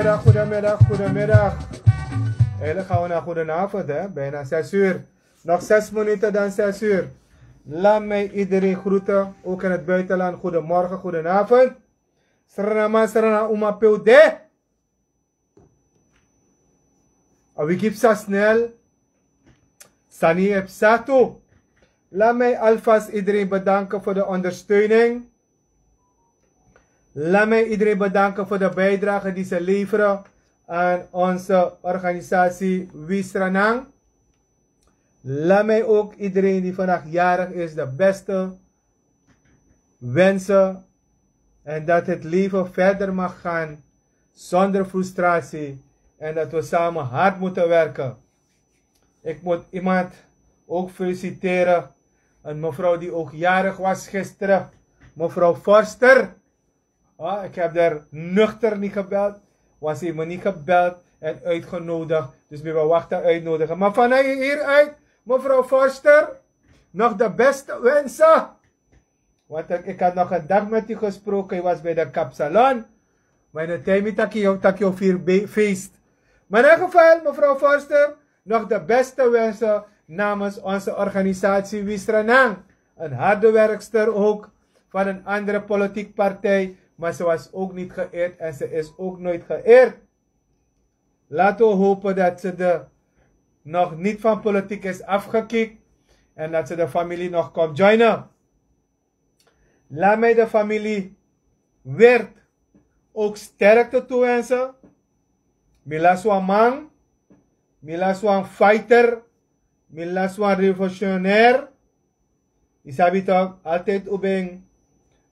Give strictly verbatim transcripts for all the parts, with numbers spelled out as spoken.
Goedemiddag, goedemiddag. Eigenlijk gaan we naar goedenavond, hè? Bijna zes uur. Nog zes minuten, dan zes uur. Laat mij iedereen groeten, ook in het buitenland. Goedemorgen, goedenavond. Srana man, srana uma, pe un de? A wiki psa snel. Sani e psa tu. Laat mij alvast iedereen bedanken voor de ondersteuning. Laat mij iedereen bedanken voor de bijdrage die ze leveren aan onze organisatie Wi Sranan. Laat mij ook iedereen die vandaag jarig is de beste wensen. En dat het leven verder mag gaan zonder frustratie. En dat we samen hard moeten werken. Ik moet iemand ook feliciteren. Een mevrouw die ook jarig was gisteren. Mevrouw Forster. Ah, ik heb haar nuchter niet gebeld. Want ze heeft me niet gebeld en uitgenodigd. Dus we wachten uitnodigen. Maar vanuit hieruit, mevrouw Forster, nog de beste wensen. Want ik, ik had nog een dag met u gesproken. U was bij de kapsalon. Maar in de tijd met taki, taki of hier feest. Maar in elk geval, mevrouw Forster, nog de beste wensen namens onze organisatie Wisranang. Een harde werkster ook van een andere politieke partij. Maar ze was ook niet geëerd en ze is ook nooit geëerd. Laten we hopen dat ze de, nog niet van politiek is afgekikt. En dat ze de familie nog komt joinen. Laat mij de familie Wirt ook sterkte toewensen. Mi lasi wan man, mi lasi wan fighter, mi lasi wan revolutionair. Yu sabi toch, altijd un ben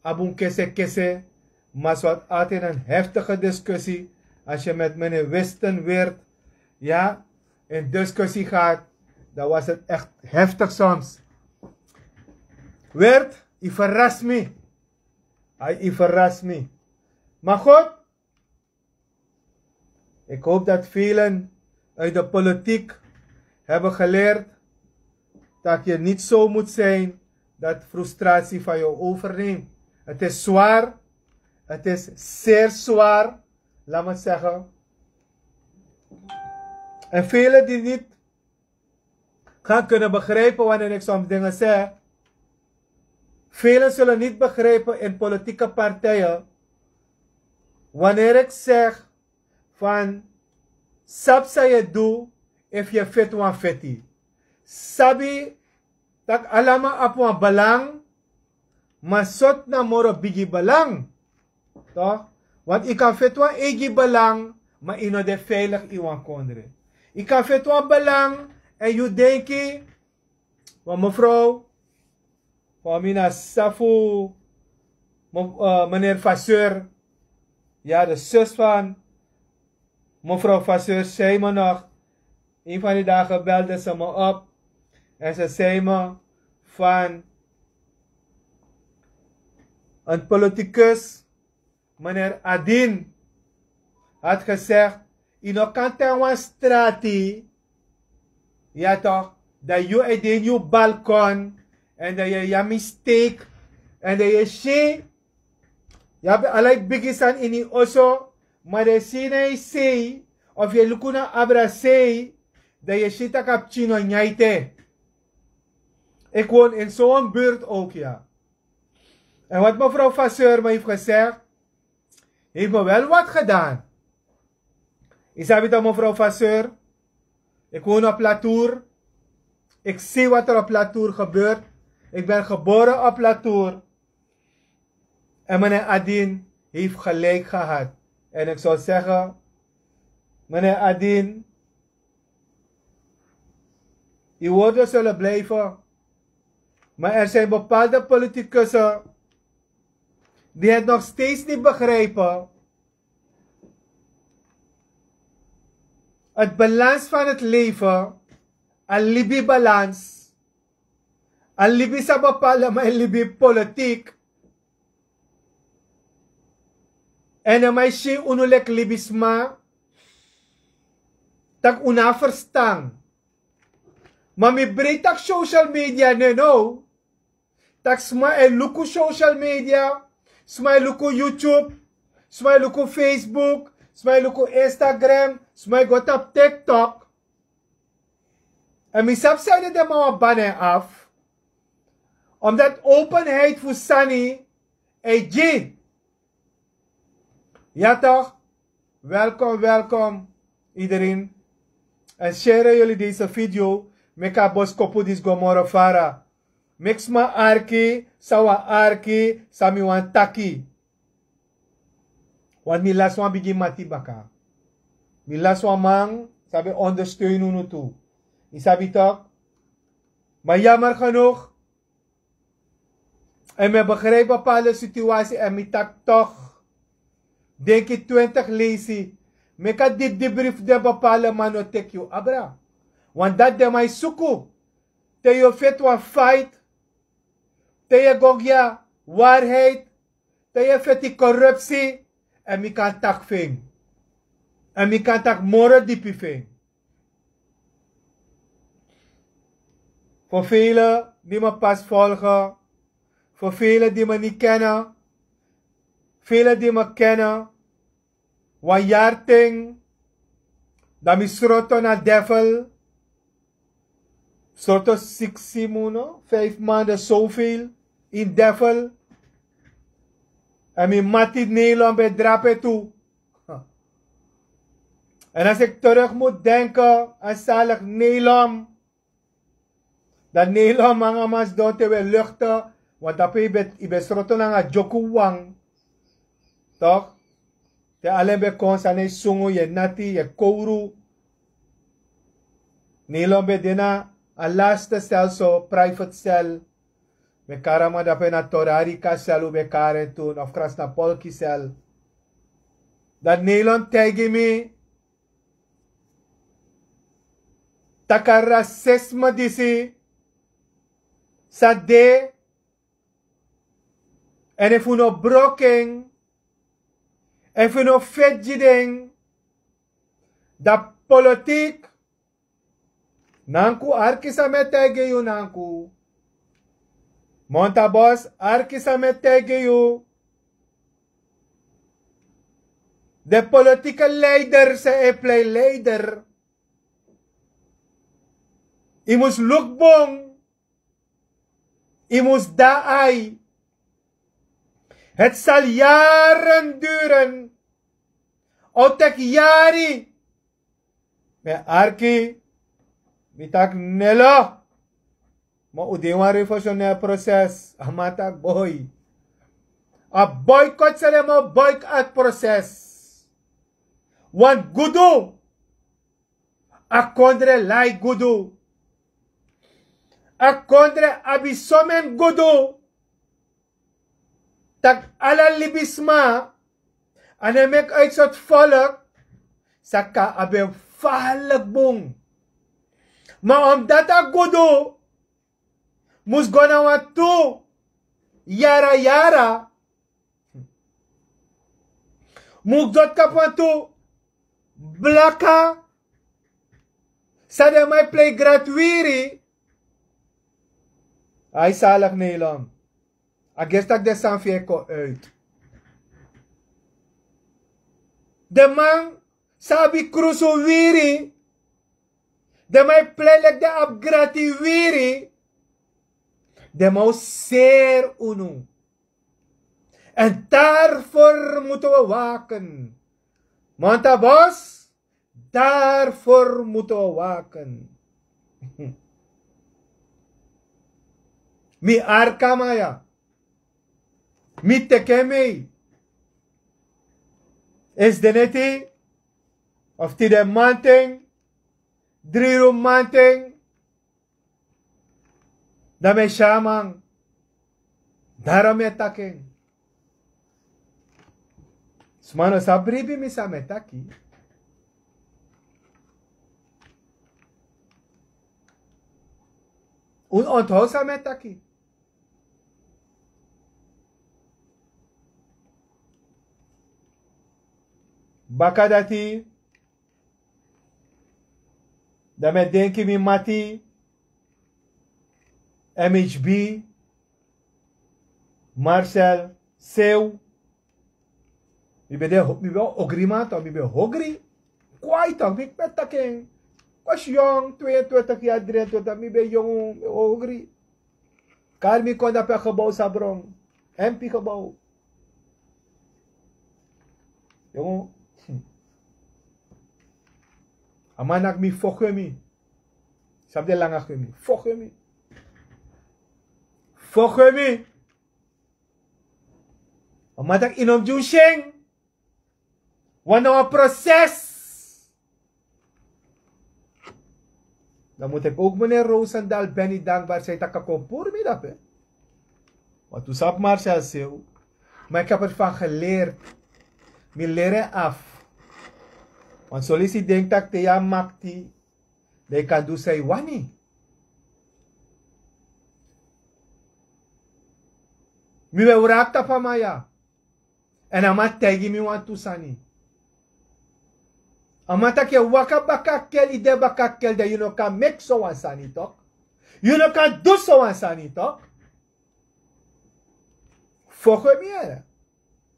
abi un kese kese, maar so altijd een heftige discussie. Als je met meneer Wisten Wirt, ja, in discussie gaat, dan was het echt heftig soms. Wirt, yu verras mi. Ai, yu verras mi. Maar goed, ik hoop dat velen uit de politiek hebben geleerd dat je niet zo moet zijn dat frustratie van je overneemt. Het is zwaar. Het is zeer zwaar, laat me het zeggen. En velen die niet gaan kunnen begrijpen wanneer ik soms dingen zeg. Velen zullen niet begrijpen in politieke partijen wanneer ik zeg van: sabi san yu e du efu yu e feti wan feti. Sabi tak' alamala abi wan belang, ma sortu na moro bigi belang. Toch? Want yu kan feti wan eigi belang, ma yu no de veilig ini wan kondre. Yu kan feti wan belang èn yu denki, want mevrouw, voor mi na sisa fu meneer Vasseur, ja, de zus van mevrouw Vasseur, zei me nog, een van die dagen belde ze me op en ze zei me van een politicus, meneer Adin, had gezegd: yu no kan tan wan strati, ja toch, dan yu e de ini yu balkon en dan yu e yami steek en dan yu e si, yu abi ala yu bigi sani ini yu oso, ma dan yu e si na yu sei of yu e luku na abra sei, dan yu e si tak' a pikin no nyan ete. Ik woon in zo'n buurt ook, ja. En wat mevrouw Vasseur me heeft gezegd, heeft me wel wat gedaan. Yu sabi toch, mevrouw Vasseur, ik woon op Latour. Ik zie wat er op Latour gebeurt. Ik ben geboren op Latour. En meneer Adin heeft gelijk gehad. En ik zou zeggen, meneer Adin, uw woorden zullen blijven. Maar er zijn bepaalde politicussen die het nog steeds niet begrijpen. Het balans van het leven, a libi balans. A libi san bepaalde man e libi politiek. En dan man e si unu leki libisma, tak' un no abi ferstan. Ma mi breiti taki social media no, no. Tak' sma e luku social media, sma e luku YouTube, sma e luku Facebook, Sma e luku Instagram, sma e go tapu TikTok. En mi sabi sani de man wan bana en af. Omdat openheid fu sani e gi. Ja toch? Welkom, welkom iedereen. En share jullie deze video. Meki a boskopu disi go moro fara. Meki sma arki, san wan arki, san mi wan taki. Want mi lasi wan bigi mati baka. Mi lasi wan man san ben ondersteun unu tu. Yu sabi toch? Maar jammer genoeg, en mi e begrijp bepaalde situatie en mi taki toch. Denki twintig leisi. Meki a didibri fu den bepaalde man no teki yu abra. Want dati den man e suku. Te yu o feti wan fight. Te yu e go gi a waarheid. Te yu e feti korupsi. En mi kan taki fu en. En mi kan taki moro dipi fu en. Fu vele di mi pas volgen, fu vele di mi ni kennen, vele di mi kennen, wan yari ten, dan mi sroto na devil, sroto siksi mun, vijf maanden zoveel in devil. En mi mati Nederland ben drape tu. En als ik terug moet denken aan zalig Nelom, dan Nelom, manga man sidon te we luchten, want dape yu ben, yu ben sroto nanga dyoku wan. Toch? Te alen ben kon, san na yu sungu, yu e nati, yu e kowru. Nelom ben de na a laatste cel so, private cel. Mi e kari a man dape na Torarika cel, un ben kari en toen, of Krasnapolki cel. Dan Nelom taigi mi taki a rasisme disi sa de, en efu un no broko en, efu un no feti gi den, dan politiek. Nanku, arki san mi e taigi yu, nanku. Montabos, arki san mi e taigi yu. Den politieke leider san e plei leider. Yu mus luku bun. Yu mus daai. Het zal jaren duren. A o teki yari. Mi e arki, mi taki Nelo. Ma un de ini wan revolutionair proces. A man taki boi. A boycott, san den man boycott proces. Want gudu. A kondre lai gudu. A kondre abi somen gudu. Taki ala libisma, a no e meki uit sortu volk, san kan abi en falik bun. Ma omdat a gudu mus go na wantu yara yara, mus go tapu wantu blaka, san den man e plei grati wiri. Ai, salig Nederland. A gesi taki den sani fu yu e kon uit. Den man san abi krusu wiri, den man e plei leki den abi grati wiri, den man o seri unu. En daarvoor moeten we waken. Montabos, daarvoor moeten we waken. Mi arki a man ya. Mi teki en mei. Esi de neti, of tide mamanten, dri yuru mamanten, dan mi e si a man. Daarom mi e taki en. Sma no sa bribi mi san mi e taki. Un onthoud san mi e taki. Baka dati, dan mi e denki mi mati M H B, Marcel Sew, Mi ben de mi ben ogri man to mi ben ogri. Kwai to mi ben taken. Kwasi yong tweeëntwintig yari dreentwintig mi ben yong ogri. Kari mi kon dape a gebou sabron. Empi gebou. Yong. A man naki mi fokwe mi. Sabi de langa kwe mi fokwe mi. Fokwe mi. A man taki inom di un sing. Wan na wan proses. Dan mut ek ook meneer rosendal benny dankbar sai taki a kon puru mi dape. Want un sabi marcel seu. Maar ik heb er van geleerd. Mi lere af. Want solisi denk taki te ya makti. Dan yu kan du san yu wani. Mi ben wraki tapu a man ya. Èn a man taigi mi wantu sani. A man taki yu e waka baka kel yu de baka kel dan yu no kan meki sowan sani tok. Yu no kan du sowan sani tok. Foge mi ya.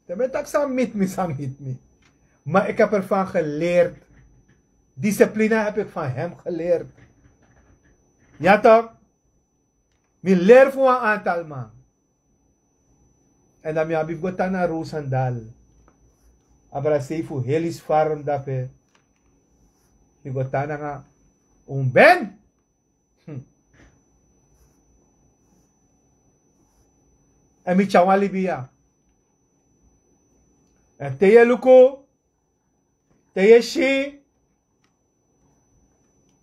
Dan mi taki san miti mi san miti mi. Maar ik heb er van geleerd. Discipline heb ik van hem geleerd. Ya tok. Mi leri fu wan antal man. Èn dan mi abi fu go tan na rosendal. Abra sei fu helis farm dape. Mi go tan nanga un ben. Èn mi tyari wan libi ya. Èn te yu e luku te yu e si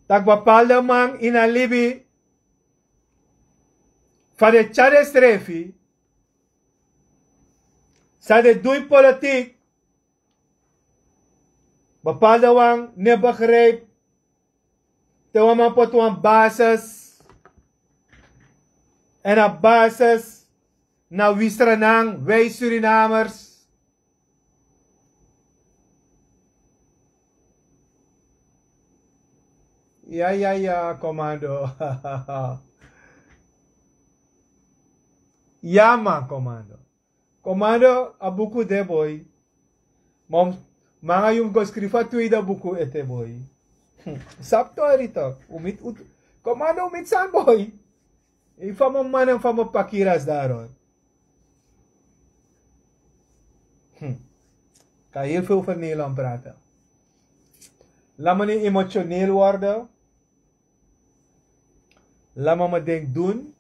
tak' bepaalde man ini a libi fa den tyari densrefi san den du ini politik. Bepaalde wan no e begripi te wan man poti wan basis èn a basis na wi srenan wi surinamers. Ya ya ya komando. Ya man komando. Komando a buku de boi. Manga yu mus go skrifi a tweede buku ete boi. Sabi tori tok un miti utu. Komando un miti sani boi. Efu a man en fu a man pakiri a si daro. Kan hel fu over nederland prate. Lama ni emotioneel worden. Lama mi denk dun.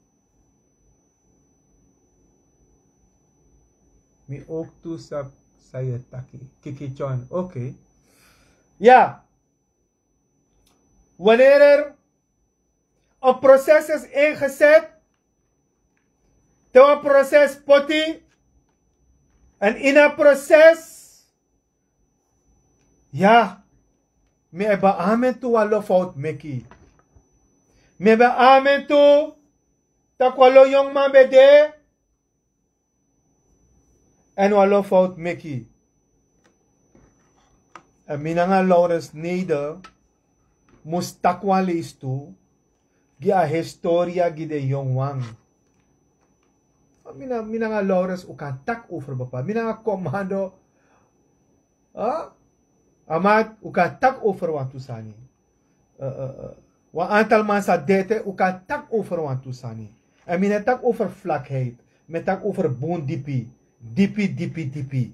Mi ook tu sap saye taki kiki chon oke. Ya. Wanneer er een proces is ingezet te wan proces poti en in a proces. Ya. Mi e ben amen tu wan lo fout meki. Mi e ben amen tu tak' wan lo yong man ben de. Èn wan lo fout meki. Èn mi nanga laurens nede mus taki wan leisi tu gi a historia gi den yongu wan. Mi nanga laurens un kan taki over bepal mi nanga komando. A mat un kan taki over wantu sani. Wan antal man sa dete un kan taki over wantu sani. Èn mi no e taki over flakheid. Mi e taki over bun dipi. Dipi dipi dipi.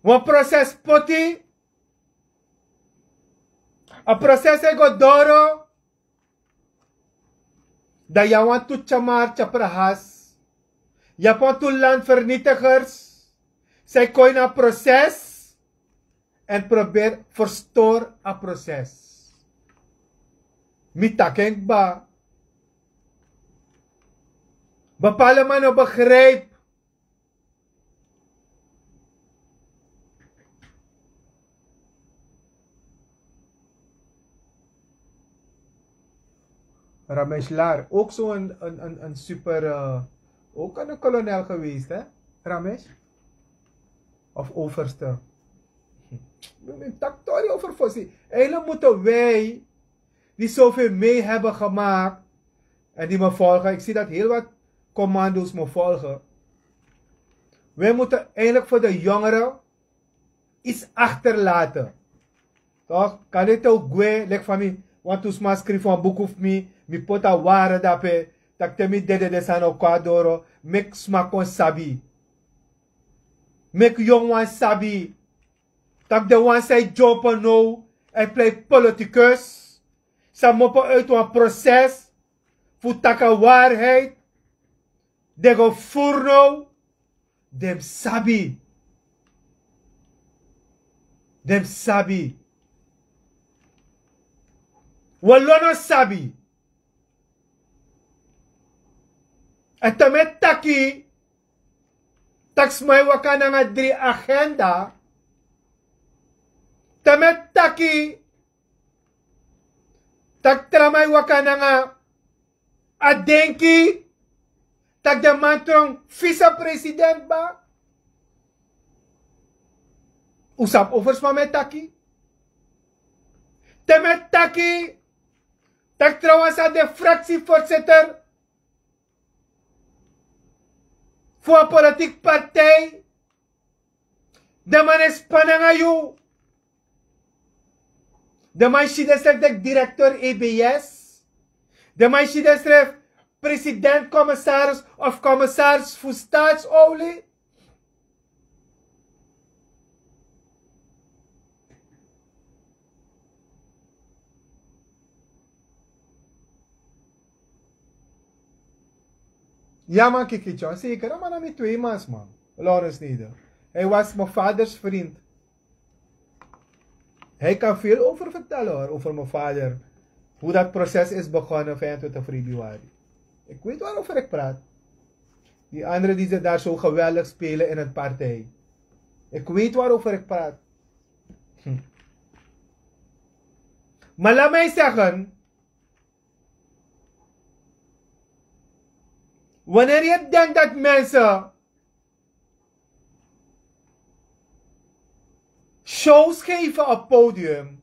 Wan proses poti. A proses e go doro. Dan yu a wantu tyamar tyaprahas. Yu abi wantu landvernitigers san e kon ini a proses. Èn proberi ferstori a proses. Mi taki en kba. Bepale man no begripi. Ramesh lar ook zo en super. Ook en kolonel geweest hè? Ramesh of overste. Taktori over fosi eigenlijk moeten wij die zoveel mee hebben gemaakt en die me volgen, ik zie dat heel wat commando's me volgen. Wij moeten eigenlijk voor de jongeren iets achterlaten. Toch? Kan dit ook gwe, like van mi, want toen sma schreef een boek of mi, mi pota ware dape, tak te mi dede de sano kwa doro, mek sma kon sabi. Mek jong wan sabi. Tak de wan sai jopo no, hij pleit politicus. Sa mopo uit wan proces, fu taka waarheid, de go furno, dem sabi. Dem sabi. Walono sabi. En te me taki, tak sma e waka nanga dri agenda. Te me taki, tak tra man e waka nanga a denki, tak de man tron vicepresident ba. Un sabi over sma me taki. Te me taki, tak tra wan sa de fractievoorzitter fu a politiek partij. De man e span nanga yu. De man si desref de directeur E B S. De man si desref president commissaris of commissaris fu staatsolie. Ja man, Kiki John, zeker. Maar dan met twee mansman. Lawrence Neder. Hij was mijn vaders vriend. Hij kan veel over vertellen hoor, over mijn vader. Hoe dat proces is begonnen vijfentwintig februari. Ik weet waarover ik praat. Die anderen die ze daar zo geweldig spelen in een partij. Ik weet waarover ik praat. Hm. Maar laat mij zeggen, wanneer je denkt dat mensen shows geven op podium.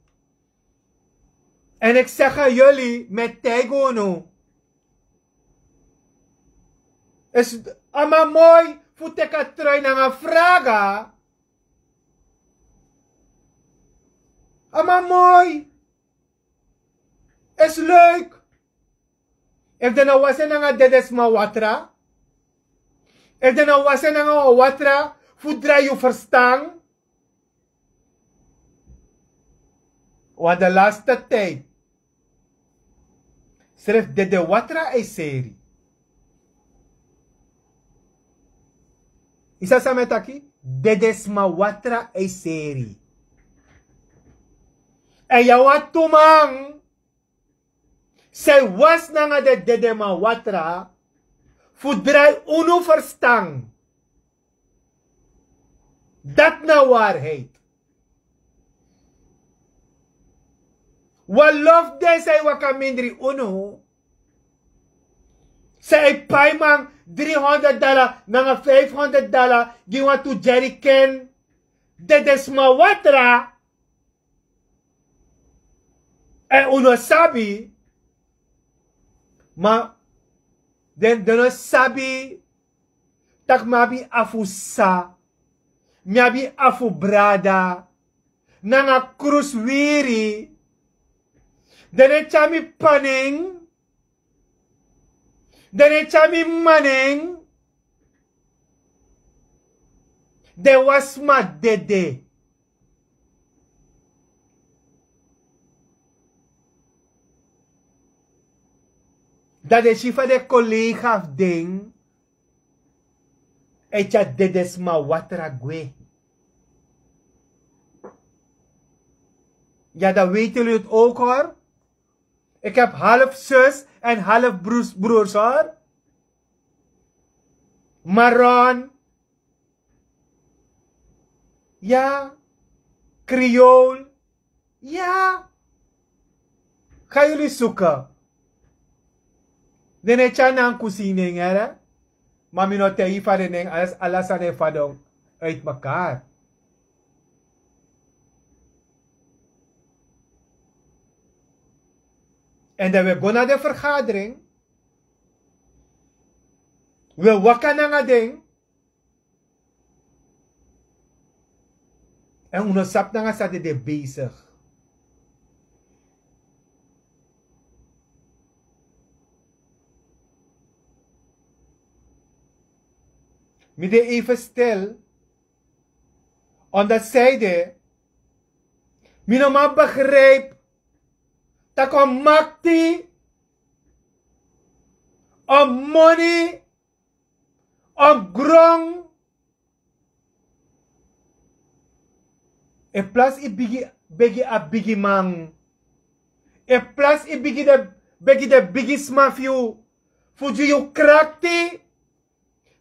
En ik zeg aan jullie, met Tijgono. Is ama mooi fu teki a trui nanga vraga. Ama mooi. Is leuk. Efu den no wase nanga dede sma watra. Efu den no wase nanga watra fu drai yu ferstan. Want de laste tijd srefi dede watra e seri. Yu sabi san mi e taki? Dede sma watra e seri. Èn yu abi tu man san e wasi nanga den dedeman watra fu drai unu ferstan. Dati na waarheid. Wan lof de san e waka mindri unu, san e pai man dri honderd dala nanga fifihonderd dala gi wantu jerrycan dede sma watra. Èn un no sabi, ma den, den no sabi tak' mi abi afu sa, mi abi afu brada nanga kruswiri. Den no e tyari mi p'pa nen. Den no e tyari mi m'ma nen. Den wasi sma dede. Dan den si fa den kolega fu den e tyari dede sma watra gwe. Ya, dan weten jullie het ook hoor. Ik heb half zus en half broers, broers hoor. Maron. Ya. Creool. Ya. Ga jullie zoeken. Den no e tyari nan kusin nen, hè? Ma mi no taigi fa den nen, alles, alles sani e fadon uit mekaar. En dan we go na de vergadering. We waka nanga den. En un no sabi nanga san den de bezig. Mi de even stil. Omdat zij de mi no man begrijp tak' een makti, een moni, een grong e plas e bigi, begi a bigi man. E plas e bigi de, begi de bigi sma fu yu, fu gi yu krakti.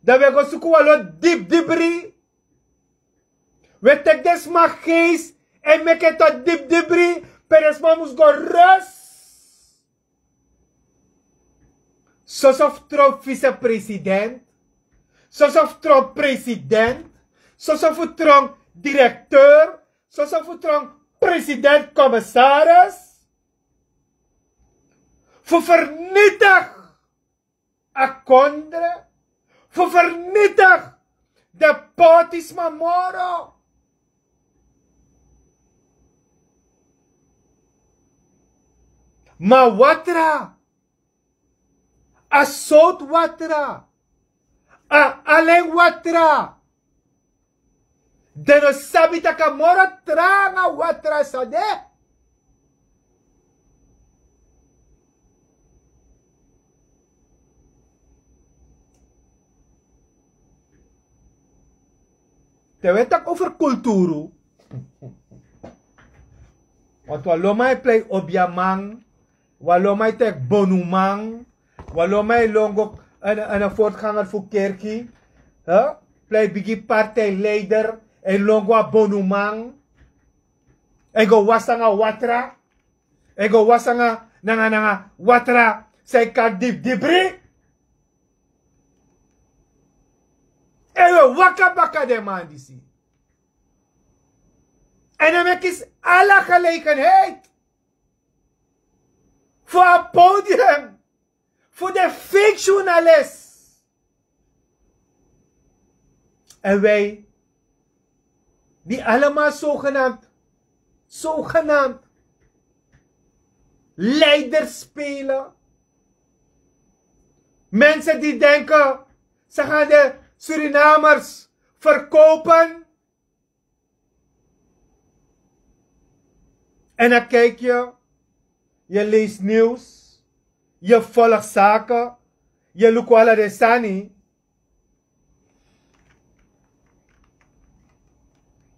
Dan wi e go suku wan lo dipdipri. Wi e teki den sma geis en meki en tot dipdipri. Pe den sma mus go rus. Soso fu tron visepresident, soso fu tron president, soso fu tron direkteur, soso fu tron president-commissaris. Fu vernietig a kondre, fu vernietig de pôtisma moro. Ma watra, a sowtu watra, a alen watra. Den no sabi tak' a moro tranga watra sa de. Te wi e taki over kulturu. Want wan lo man e plei obiaman, wan lo man e teki bonuman, wan lo man e lon go, en en voortganger fu kerki, plei bigi partijleider, en lon go a bonuman, en go wasi nanga watra, en go wasi nanga nanga watra san e kari dipdipri. En wi e waka baka den man disi. En en meki ala gelegenheid fu a podium fu den fake journalist. En wi, di allemaal zogenaamd, zogenaamd leiders spelen. Mensen die denken ze gaan de Surinamers verkopen. En dan kijk je, je leest nieuws, je volgt zaken, je luku ala den sani.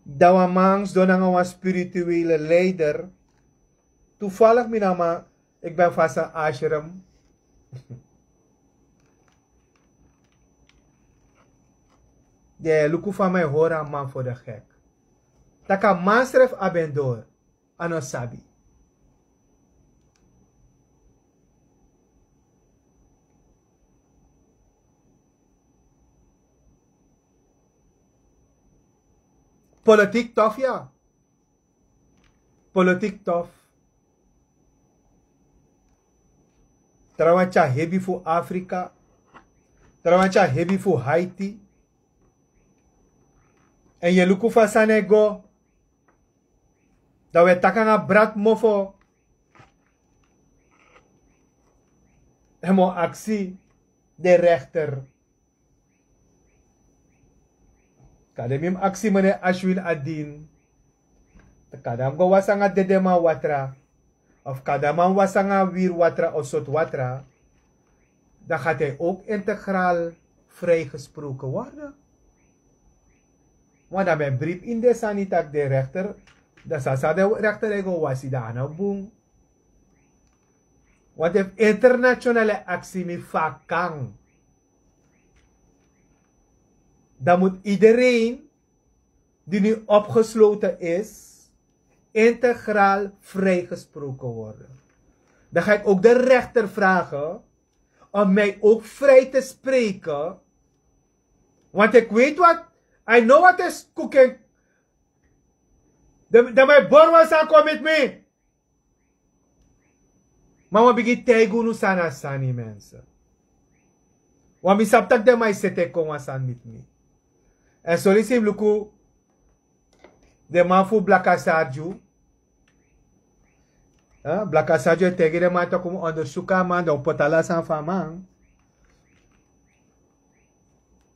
Dan wan man sidon nanga wan spirituele leider. Toevallig mi na man, ik ben vast een ashram. De luku van mij hoor a man voor de gek. Tak' a man srefi a ben dori, a no sabi. Politiek tof, ya. Politiek tof. Trawan tyari hebi fu Afrika. Trawan tyari hebi fu Haiti. En yu e luku fa sani e go. Dan wi e taki nanga bratmofo. En mi o aksi den rechter. Kande mi mus aksi meneer Ashwin Adin. Kande a mus go wasi nanga dedeman watra, of kande a man wasi nanga wiri watra of sortu watra, dan gaat hij ook integraal vrijgesproken worden. Want dan ben brief in de sani tak' de rechter, dan sa sa de rechter e go wasi dan a no bun. Want efu internationale aksi mi fakan, dan moet iedereen die nu opgesloten is integraal vrijgesproken worden. Dan ga ik ook de rechter vragen om mij ook vrij te spreken. Want ik weet wat, I know what is cooking. Dan mijn borwa sa commit me. Ma wan bigin taigi unu san na sani, mensen. Wan mi sabi tak' den man e seti e kon wan sani miti mi. Èn solisi yu mus luku, Den man fu Blaka Sarju. Blaka Sarju e taigi den man taki un ondersuku a man, dan un poti ala sani fu a man.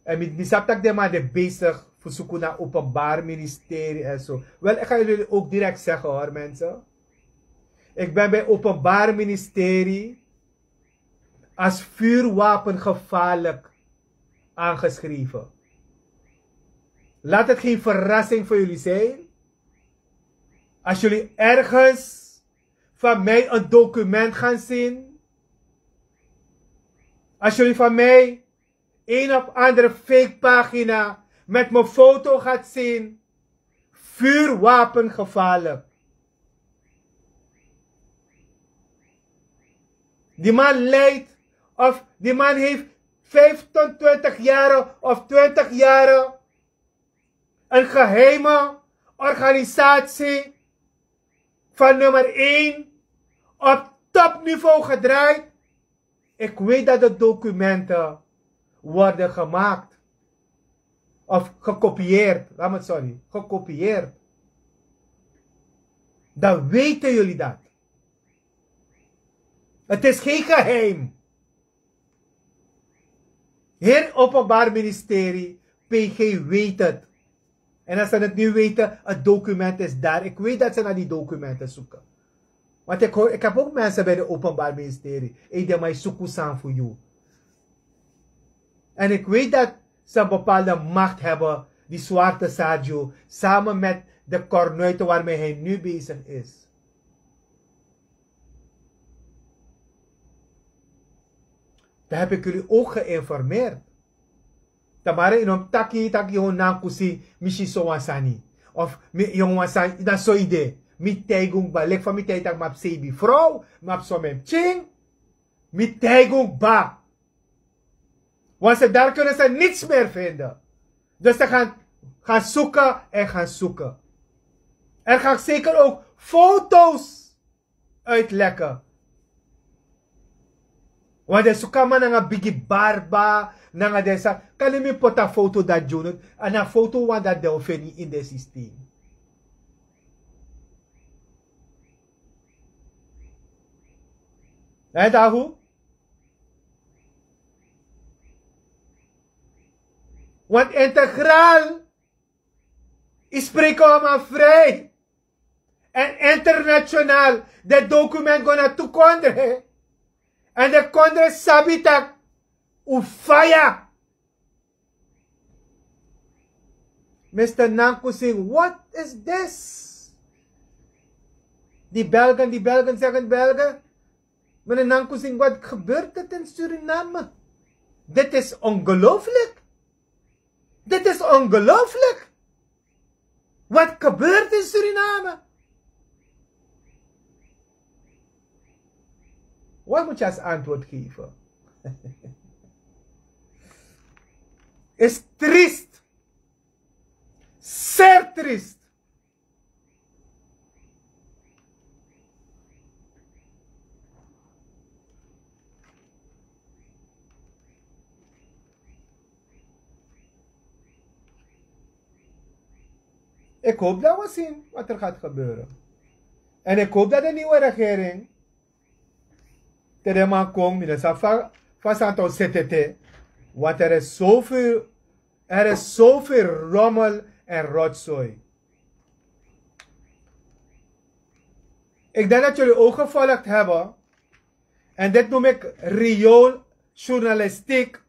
En mi sabi taki den man de besigi fu suku na openbari ministeri en so. Wel, ik ga jullie ook direkt zeggen hoor mensen. Ik ben bij openbari ministeri als vuurwapengevaarlijk aangeschreven. Laat het geen verrassing voor jullie zijn als jullie ergens van mij een document gaan zien, als jullie van mij een of andere fake pagina met mijn foto gaat zien, vuurwapengevaarlijk. Die man leidt, of die man heeft vijfentwintig jaren of twintig jaren een geheime organisatie van nummer één op topniveau gedraaid. Ik weet dat de documenten worden gemaakt of gekopieerd. Laat me het, sorry, gekopieerd. Dan weten jullie dat. Het is geen geheim. Hier Openbaar Ministerie, P G weet het. En als ze het niet weten, het document is daar. Ik weet dat ze naar die documenten zoeken. Want ik, hoor, ik heb ook mensen bij de Openbaar Ministerie. Ik denk, maar zoek staan voor jou. En ik weet dat ze een bepaalde macht hebben, die zwarte Sergio, samen met de kornuiten waarmee hij nu bezig is. Dan heb ik jullie ook geïnformeerd. Tamara yu no taki taki yu nankusi mi si so wan sani. Of mi yu wan sani dan so yu de. Mi taigi un kba leki fa mi taigi taki mi abi sebi frow, mi abi so mi pikin. Mi taigi un kba. Want ze daar kunnen ze niks meer vinden. Dus ze gaan, gaan zoeken en gaan zoeken. Er gaan zeker ook foto's uitlekken. Want den sukaman nanga bigi barba, nanga den sa, kan mi poti a foto dati gi unu, èn a foto wan dati den o feni ini den systeem. Èn dan fu? Want integraal, yu spreken oma vrij. En internationaal, de document go na tu kondre. En de kondre sabi taki un faya. Mister Nankusing, what is this? Die Belgen, die Belgen zeggen Belgen. Meneer Nankusing, wat gebeurt het in Suriname? Dit is ongelooflijk. Dit is ongelooflijk. Wat gebeurt in Suriname? Wat moet je als antwoord geven? Is triest. Zeer triest. Ik hoop dat we zien wat er gaat gebeuren. En ik hoop dat de nieuwe regering, te de man kon, mi no sa fa, fa Santo setete, want er is zoveel, er is zoveel rommel en rotzooi. Ik denk dat jullie ook gevolgd hebben. En dit noem ik riooljournalistiek.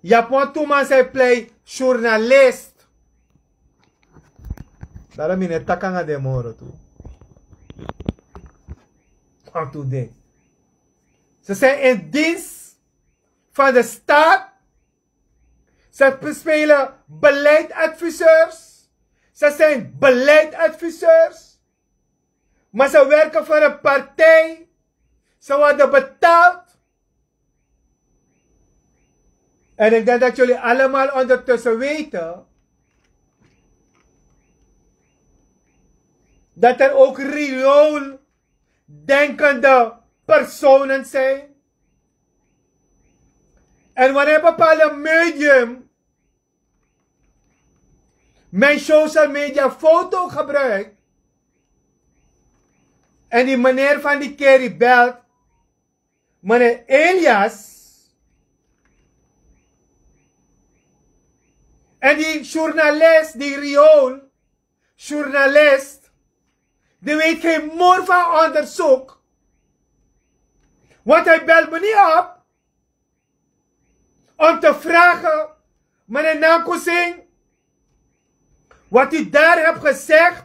Japan tu man zijn plei journalist. Daarom in het takanga de moro tu. Aan today. Ze zijn in dienst van de staat. Ze spelen beleidsadviseurs. Ze zijn beleidsadviseurs. Maar ze werken voor een partij. Ze worden betaald. En ik denk dat jullie allemaal ondertussen weten dat er ook riool denkende personen zijn. En wanneer bepaalde medium Mijn social media foto gebruikt. En die meneer van die Kerry belt, meneer Elias. En die journalist, die riool journalist, die weet geen moer van onderzoek. Want hij belt me niet op om te vragen, meneer Nakusing, wat u daar hebt gezegd.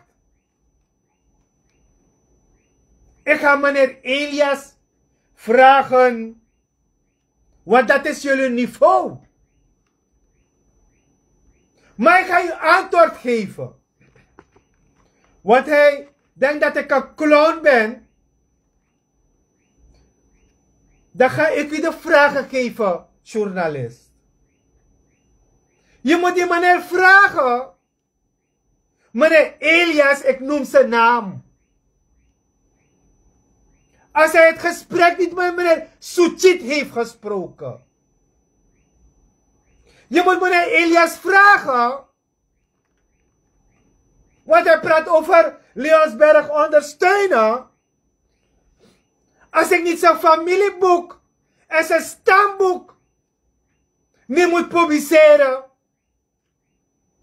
Ik ga meneer Elias vragen, want dat is jullie niveau. Maar ik ga u antwoord geven. Want hij denkt dat ik een clown ben. Dan ga ik u de vragen geven, journalist. Je moet die meneer vragen. Meneer Elias, ik noem zijn naam. Als hij het gesprek niet met meneer Suchit heeft gesproken. Je moet meneer Elias vragen. Want hij praat over Leonsberg ondersteunen. Als ik niet zijn familieboek en zijn stamboek niet moet publiceren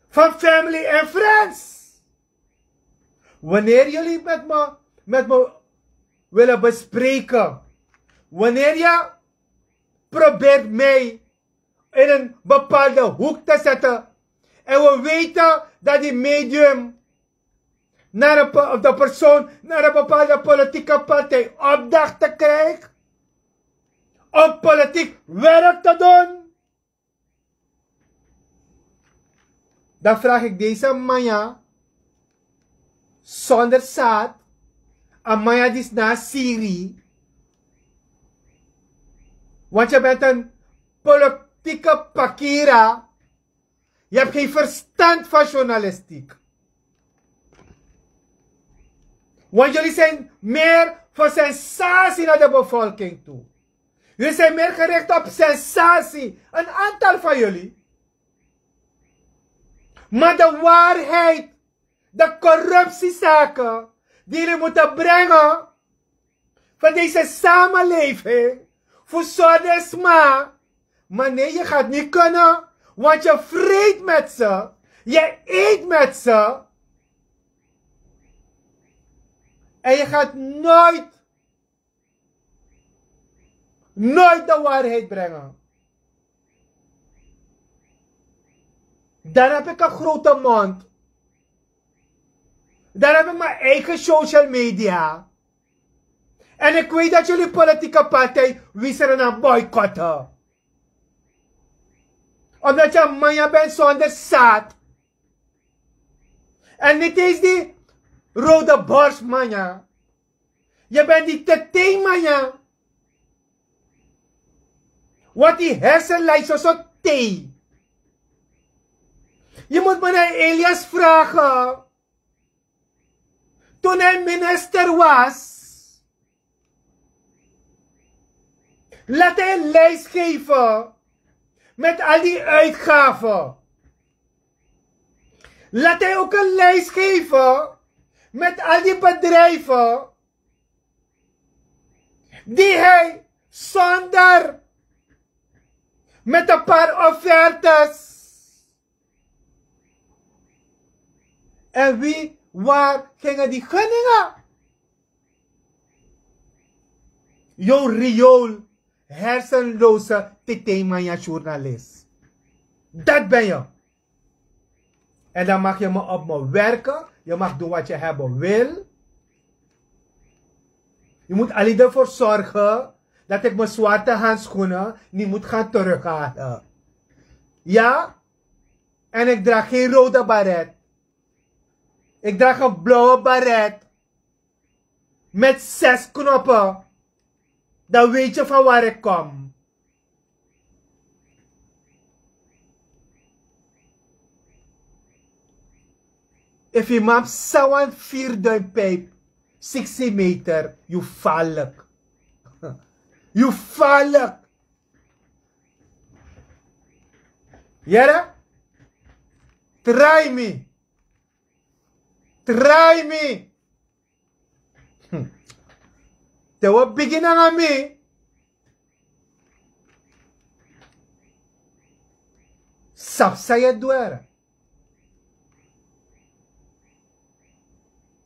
van family en friends. Wanneer jullie met me, met me willen bespreken, wanneer je probeert mij in een bepaalde hoek te zetten, en we weten dat die medium naar een, of de persoon naar een bepaalde politieke partij opdrachten krijgt om politiek werk te doen, dan vraag ik deze manya zonder zaad, een manya die is na Syrië. Want je bent een politieke pakira. Je hebt geen verstand van journalistiek. Want jullie zijn meer voor sensatie naar de bevolking toe. Jullie zijn meer gericht op sensatie. Een aantal van jullie. Maar de waarheid, de corruptiezaken die jullie moeten brengen van deze samenleving, voor Sordesma. Maar nee, je gaat niet kunnen, want je vreet met ze, je eet met ze. En je gaat nooit, nooit de waarheid brengen. Dan heb ik een grote mond. Dan heb ik mijn eigen social media. En ik weet dat jullie politieke partij Wiseren aan boycotten. Omdat je een manja bent zonder zaad. En niet eens die rode borst manja. Je bent die tete manja. Wat die hersenlijst zo tee. Je moet meneer Elias vragen. Toen hij minister was, laat hij een lijst geven met al die uitgaven. Laat hij ook een lijst geven met al die bedrijven die hij zonder, met een paar offertes. En wie, waar gingen die gunningen? Yo riool, hersenloze tete manja journalist. Dat ben je. En dan mag je me op me werken. Je mag doen wat je hebben wil. Je moet alleen ervoor zorgen dat ik mijn zwarte handschoenen niet moet gaan terughalen. Ja? En ik draag geen rode baret. Ik draag een blauwe baret. Met zes knoppen. Dan weet je van waar ik kom. If je mam sawan vierduimpijp, sixty meter, you falk. You falk. Yere? Try me. Trai mi. Te wi o bigin nanga mi, sabi san yu e dwere.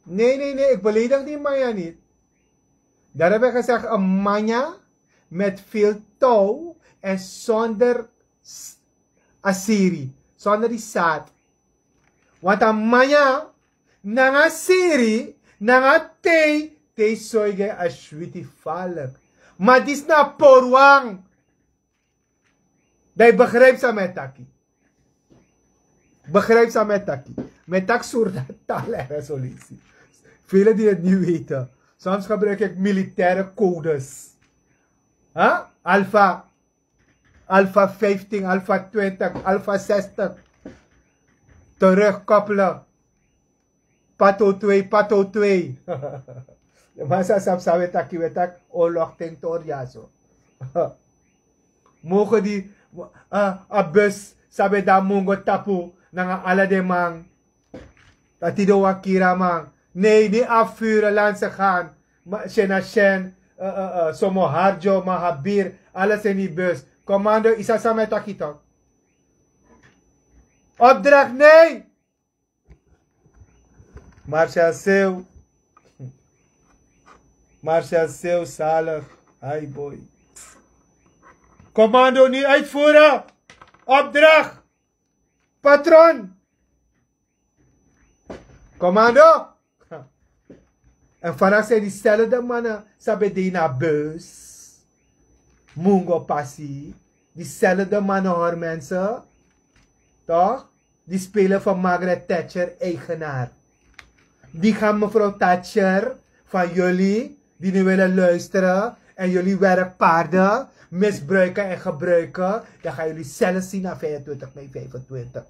Nee nee nee, ik beledig die man ya niti. Daro ben gezegd en man ya, met veel tou en sonder asiri, sonder die saad. Want a man ya nanga siri nanga tei, tei soige a switi falik. Ma disi na porwang. Dan yu begrijp san mi e taki. Begrijp san mi e taki. Mi e taki surda tale resolutie. Vele die het niet weten. Soms gebruik ik militaire codes. Huh? Alfa, alfa vijftien, alfa twintig, alfa zestig. Terugkoppelen. Pato twee, pato twee. De man sa sabi san we taki, we taki oorlog ten tori ya so. Mogen die, a bus sabi dan mungo tapu nanga ala de man. Dati de wakira man. Nee, niet afvuren, laten ze gaan. Shen na shen, somo harjo, mahabir, alles in die bus. Commando, isa san mi e taki toch. Opdracht, nee! Marshal Sew. Marshal Sew, zalig. Hi boy. Commando, niet uitvoeren. Opdracht. Patron. Commando. En vanaf zijn diezelfde mannen, sabi die na bus. Mungo pasi. Diezelfde mannen, hoor mensen. Toch? Die spelen voor Margaret Thatcher eigenaar. Die gaan mevrouw Thatcher van jullie, die niet willen luisteren en jullie werkpaarden misbruiken en gebruiken. Dan gaan jullie zelf zien na vijfentwintig mei vijfentwintig.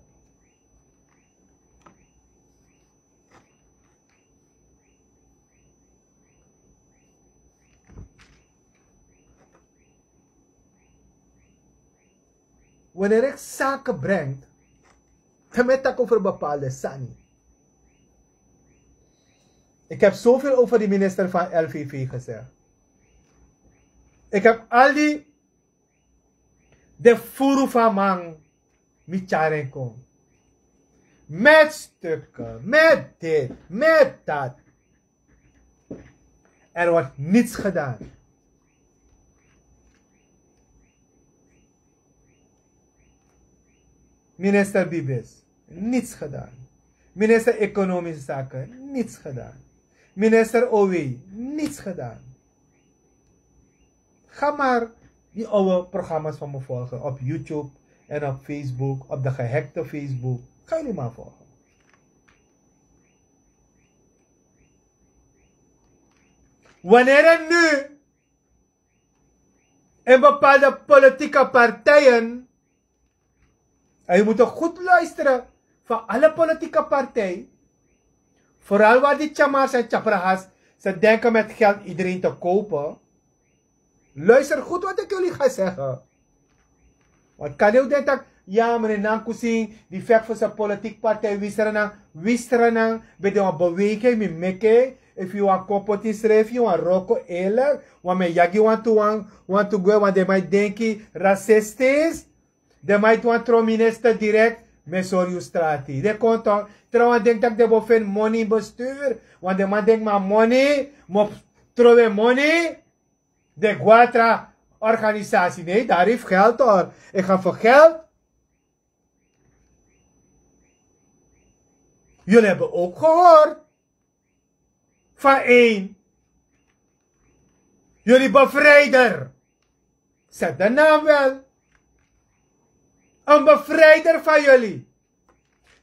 Wanneer ik zaken breng, dan mi e taki over bepaalde sani. Ik heb zoveel over die minister van L V V gezegd. Ik heb al die de furu van man mi tyari en kon. Met stukken, met dit, met dat. Er wordt niets gedaan. Minister Bibis, niets gedaan. Minister Economische Zaken, niets gedaan. Minister O W, niets gedaan. Ga maar die oude programma's van me volgen op YouTube en op Facebook, op de gehackte Facebook. Ga jullie maar volgen. Wanneer en nu in bepaalde politieke partijen, en je moet goed luisteren, van alle politieke partijen, vooral waar die tjamars en tjaprahas, ze denken met geld iedereen te kopen. Luister goed wat ik jullie ga zeggen. Want kan u denken dat, ja, meneer Nankusin, die vecht voor zijn politieke partij, Wisranang, Wisranang, bij de beweging, mi meke, if you want competitie, if you want roko, eerlijk, want mijn yagi want to want, want to go, want de mij denki racistisch, de mij want tro minister direct, me sorry u strati. De kon toch, trouwens denk dat de bo vind money in bestuur, want de man denk maar money, mo trowe money, de Guatra organisatie. Nee, daar heeft geld hoor. Ik ga voor geld. Jullie hebben ook gehoord van één. Jullie bevrijder. Zet de naam wel. Een bevrijder van jullie.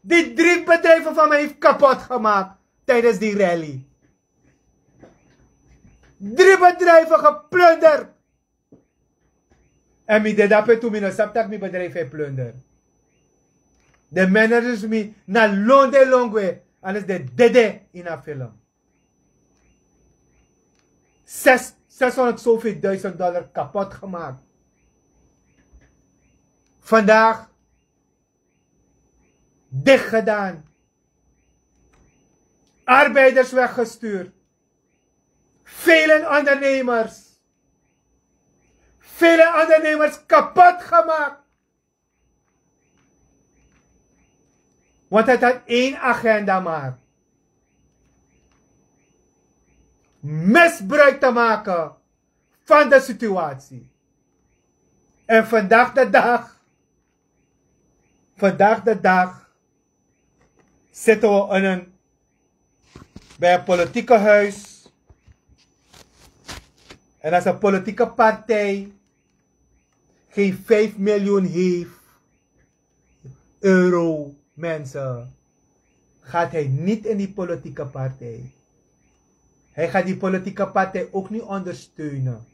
Die drie bedrijven van mij heeft kapot gemaakt tijdens die rally. Drie bedrijven geplunderd. En mi de dape tu mi no sabi tak mi bedrijf e plunder. De managers mi na lon de lon gwe, anders de dede in a film. Zes, zeshonderd zoveel duizend dollar kapot gemaakt. Vandaag dicht gedaan. Arbeiders weggestuurd. Vele ondernemers, vele ondernemers kapot gemaakt. Want het had één agenda maar: misbruik te maken van de situatie. En vandaag de dag, vandaag de dag zitten we in een, bij een politieke huis. En als een politieke partij geen vijf miljoen heeft, euro, mensen, gaat hij niet in die politieke partij. Hij gaat die politieke partij ook niet ondersteunen.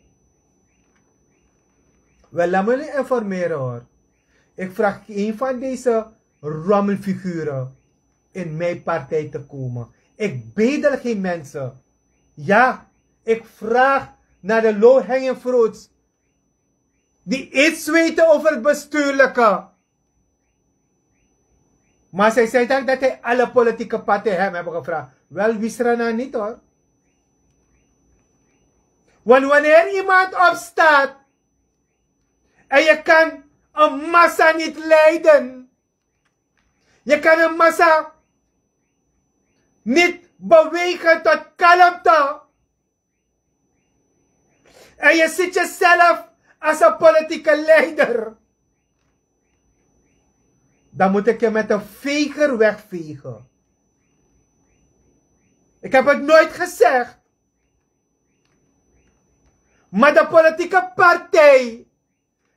Wel, laat me nu informeren, hoor. Ik vraag geen van deze rommelfiguren in mijn partij te komen. Ik bedel geen mensen. Ja, ik vraag naar de low-hanging fruits die iets weten over het bestuurlijke. Maar zij zei dan dat hij alle politieke partijen hem hebben gevraagd. Wel, Wisrana niet, hoor. Want wanneer iemand opstaat en je kan een massa niet leiden, je kan een massa niet bewegen tot kalmte, en je ziet jezelf als een politieke leider, dan moet ik je met een veger wegvegen. Ik heb het nooit gezegd. Maar de politieke partij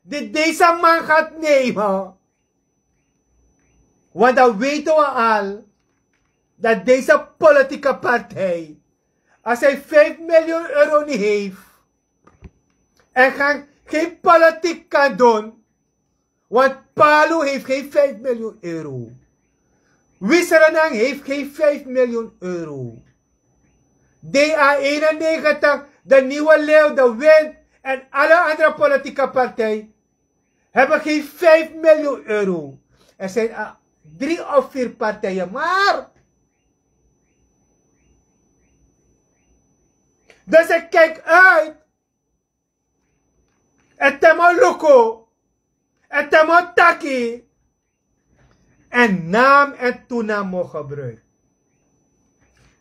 die deze man gaat nemen. Want dan weten we al dat deze politieke partij, als hij vijf miljoen euro niet heeft en gaan, geen politiek kan doen, want Palu heeft geen vijf miljoen euro. Wisserenang heeft geen vijf miljoen euro. D A eenennegentig, de Nieuwe Leeuw, de Wind en alle andere politieke partijen hebben geen vijf miljoen euro. Er zijn al drie of vier partijen, maar. Dus ik kijk uit. En te mi o luku, en te mi o taki, en naam en toenaam mi o gebruik.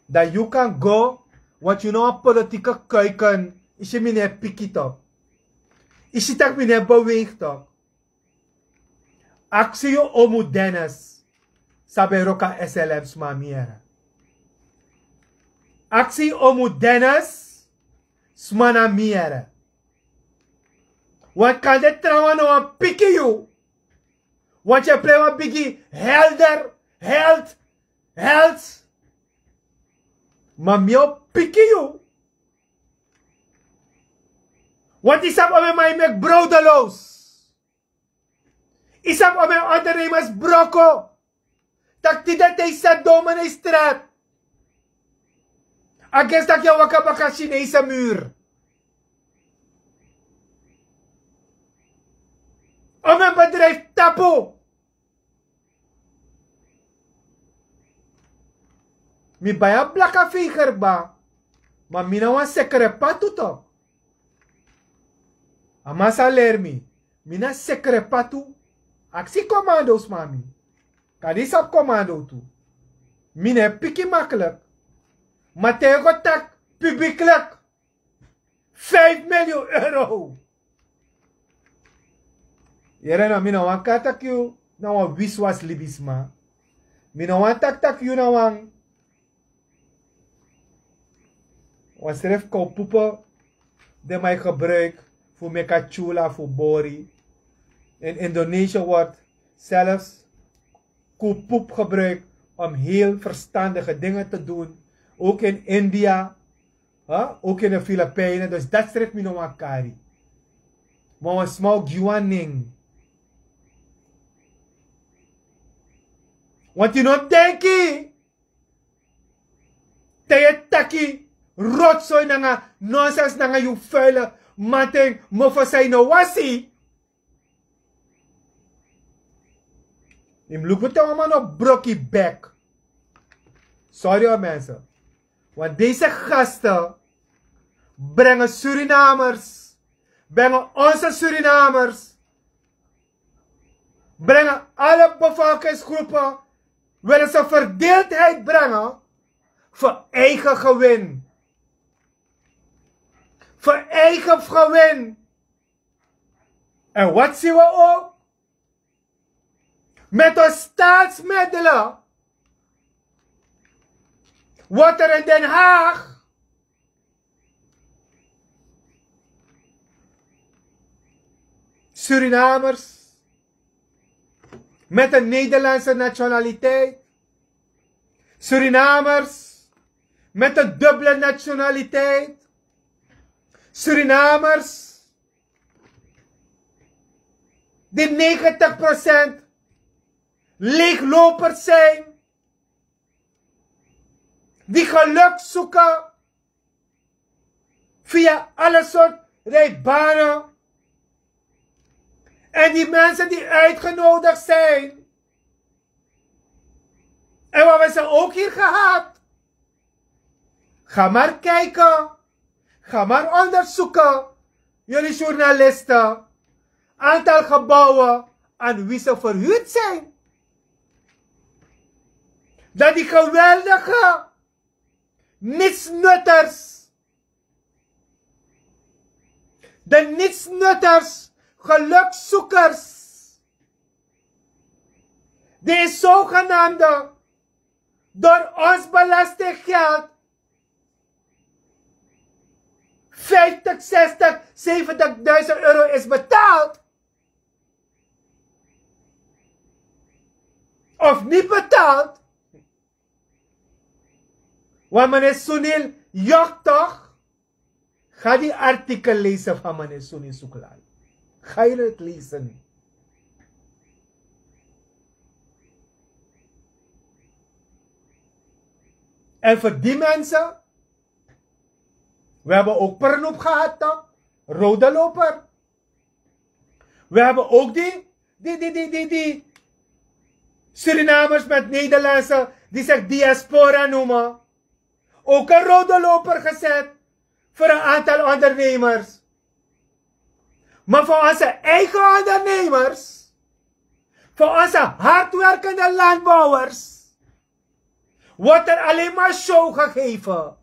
Dan yu kan go, want yu no wan politieke kuiken. Yu si mi no e piki tok. Yu si tak' mi no e beweeg tok. Aksi yu omu Dennis, san ben wroko na S L M, sma na mi yere. Aksi yu omu Dennis, sma na mi yere. Want kande trawan no wani piki yu. Want yu e prei wan bigi helder, held, held. Ma mi o piki yu. Want yu sabi omeni man e meki browdeloos. Yu sabi omeni ondernemers broko. Tak' tide te yu seti domen na yu stret. Against tak' yu e waka baka Chinese muur. Omeni bedrijf tapu. Mi bai a blaka veiger kba. Ma mi na wan sekre patu tok. A man sa leri mi. Mi na sekre patu. Aksi komando sma na mi. Kande yu sabi komando tu. Mi no e piki makkelijk. Ma te yu go taki pibiklik. Vijf miljoen euro. Yere, no, mi no wani kari taki yu na wan wiswas libisma. Mi no wani taki taki yu na wan, wan srefi kowpupu. Den man e gebruik fu meki a tyula fu bori. In Indonesië wordt zelfs koepoep gebruikt om heel verstandige dingen te doen. Ook in India, hè, ook in de Filipijnen. Dus dat schrijft mi no wan kari. Maar wan sma o gi wan nen. Want yu no denki te yu e taki rotzooi nanga nonsens nanga yu vuile manten, mofo san yu no wasi. Yu mus luku te wan man no broko yu bek. Sorry hoor, mensen. Want deze gasten brengen Surinamers, brengen onze Surinamers, brengen alle bevolkingsgroepen, willen ze verdeeldheid brengen voor eigen gewin. Voor eigen gewin. En wat zien we ook? Met de staatsmiddelen wordt er in Den Haag Surinamers met een Nederlandse nationaliteit, Surinamers met een dubbele nationaliteit, Surinamers die negentig procent leeglopers zijn, die geluk zoeken via alle soort rijbanen. En die mensen die uitgenodigd zijn, en we hebben ze ook hier gehad. Ga maar kijken. Ga maar onderzoeken, jullie journalisten. Aantal gebouwen aan wie ze verhuurd zijn. Dat die geweldige nietsnutters, de nietsnutters, gelukzoekers, die zogenaamde door ons belastinggeld vijftig, zestig, zeventigduizend euro is betaald of niet betaald. Want meneer Sunil, ja toch? Ga die artikel lezen van meneer Sunil Suklai. Ga je het lezen. En voor die mensen, we hebben ook Pernoep gehad, toch? Rode loper. We hebben ook die, die, die, die, die, die Surinamers met Nederlandse, die zich diaspora noemen. Ook een rode loper gezet voor een aantal ondernemers. Maar voor onze eigen ondernemers, voor onze hardwerkende landbouwers, wordt er alleen maar show gegeven.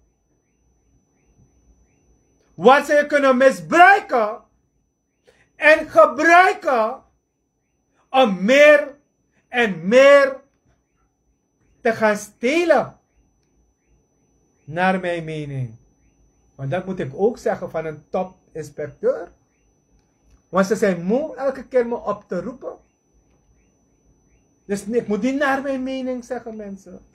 Wat ze kunnen misbruiken en gebruiken om meer en meer te gaan stelen. Naar mijn mening. Want dat moet ik ook zeggen van een topinspecteur. Want ze zijn moe elke keer me op te roepen. Dus ik moet die naar mijn mening zeggen, mensen.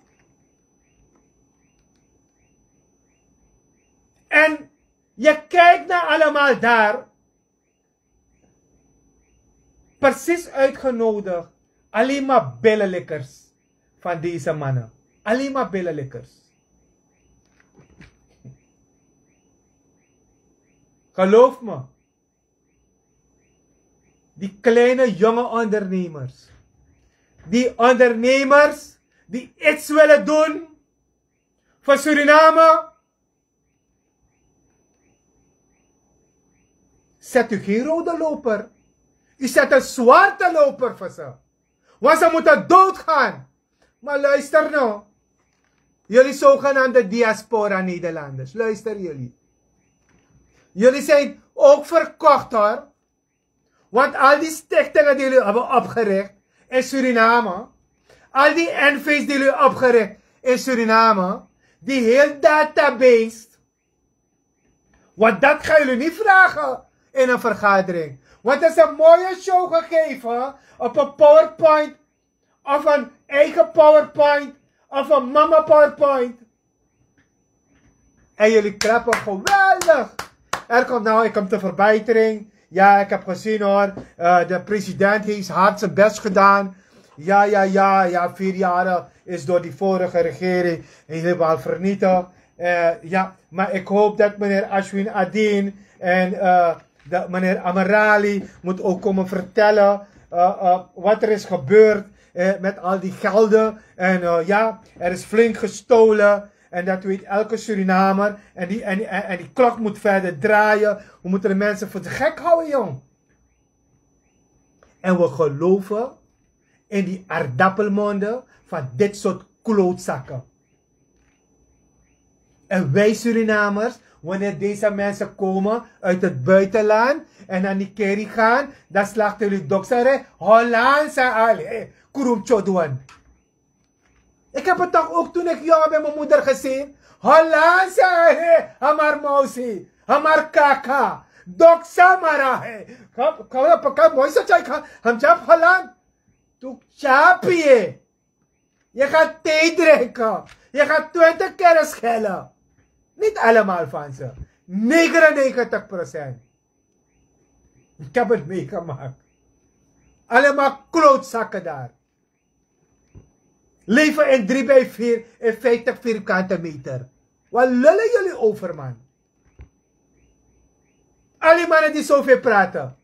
En je kijkt naar allemaal daar. Precies uitgenodigd. Alleen maar billenlikkers van deze mannen. Alleen maar billenlikkers. Geloof me. Die kleine jonge ondernemers. Die ondernemers die iets willen doen voor Suriname. Zet u geen rode loper. U zet een zwarte loper voor ze. Want ze moeten doodgaan. Maar luister nou. Jullie zogenaamde diaspora Nederlanders. Luister jullie. Jullie zijn ook verkocht hoor. Want al die stichtingen die jullie hebben opgericht in Suriname, al die N V's die jullie opgericht in Suriname, die heel database, want dat gaan jullie niet vragen in een vergadering. Want het is een mooie show gegeven op een PowerPoint of een eigen PowerPoint of een mama PowerPoint. En jullie klappen geweldig. Er komt nou, ik kom de verbetering. Ja, ik heb gezien hoor. Eh, de president heeft hard zijn best gedaan. Ja, ja, ja, ja. Vier jaren is door die vorige regering helemaal vernietigd. Eh, ja, maar ik hoop dat meneer Ashwin Adin en eh, dat meneer Amerali moet ook komen vertellen eh, eh, wat er is gebeurd eh, met al die gelden. En eh, ja, er is flink gestolen. En dat weet elke Surinamer. En die, en, en, en die klok moet verder draaien. We moeten de mensen voor de gek houden, jong. En we geloven in die aardappelmonden van dit soort klootzakken. En wij Surinamers, wanneer deze mensen komen uit het buitenland en naar Nikeri gaan, dan slachten jullie doksare Hollandse ale, kurumchodwan. Ik heb het toch ook toen ik jong ben mijn moeder gezien. Hollandse ale, hamar mausi, hamar kaka, doksa mara he. Kan, kan, kan, mooi zo, kan, kan, kan, Holland. Tu chapi. Je gaat thee drinken. Je gaat twintig keer schellen. Niet allemaal van ze. Negenennegentig procent. Ik heb het meegemaakt. Allemaal klootzakken daar. Leven in drie bij vier in vijftig vierkante meter. Wat lullen jullie over, man? Al die mannen die zoveel praten.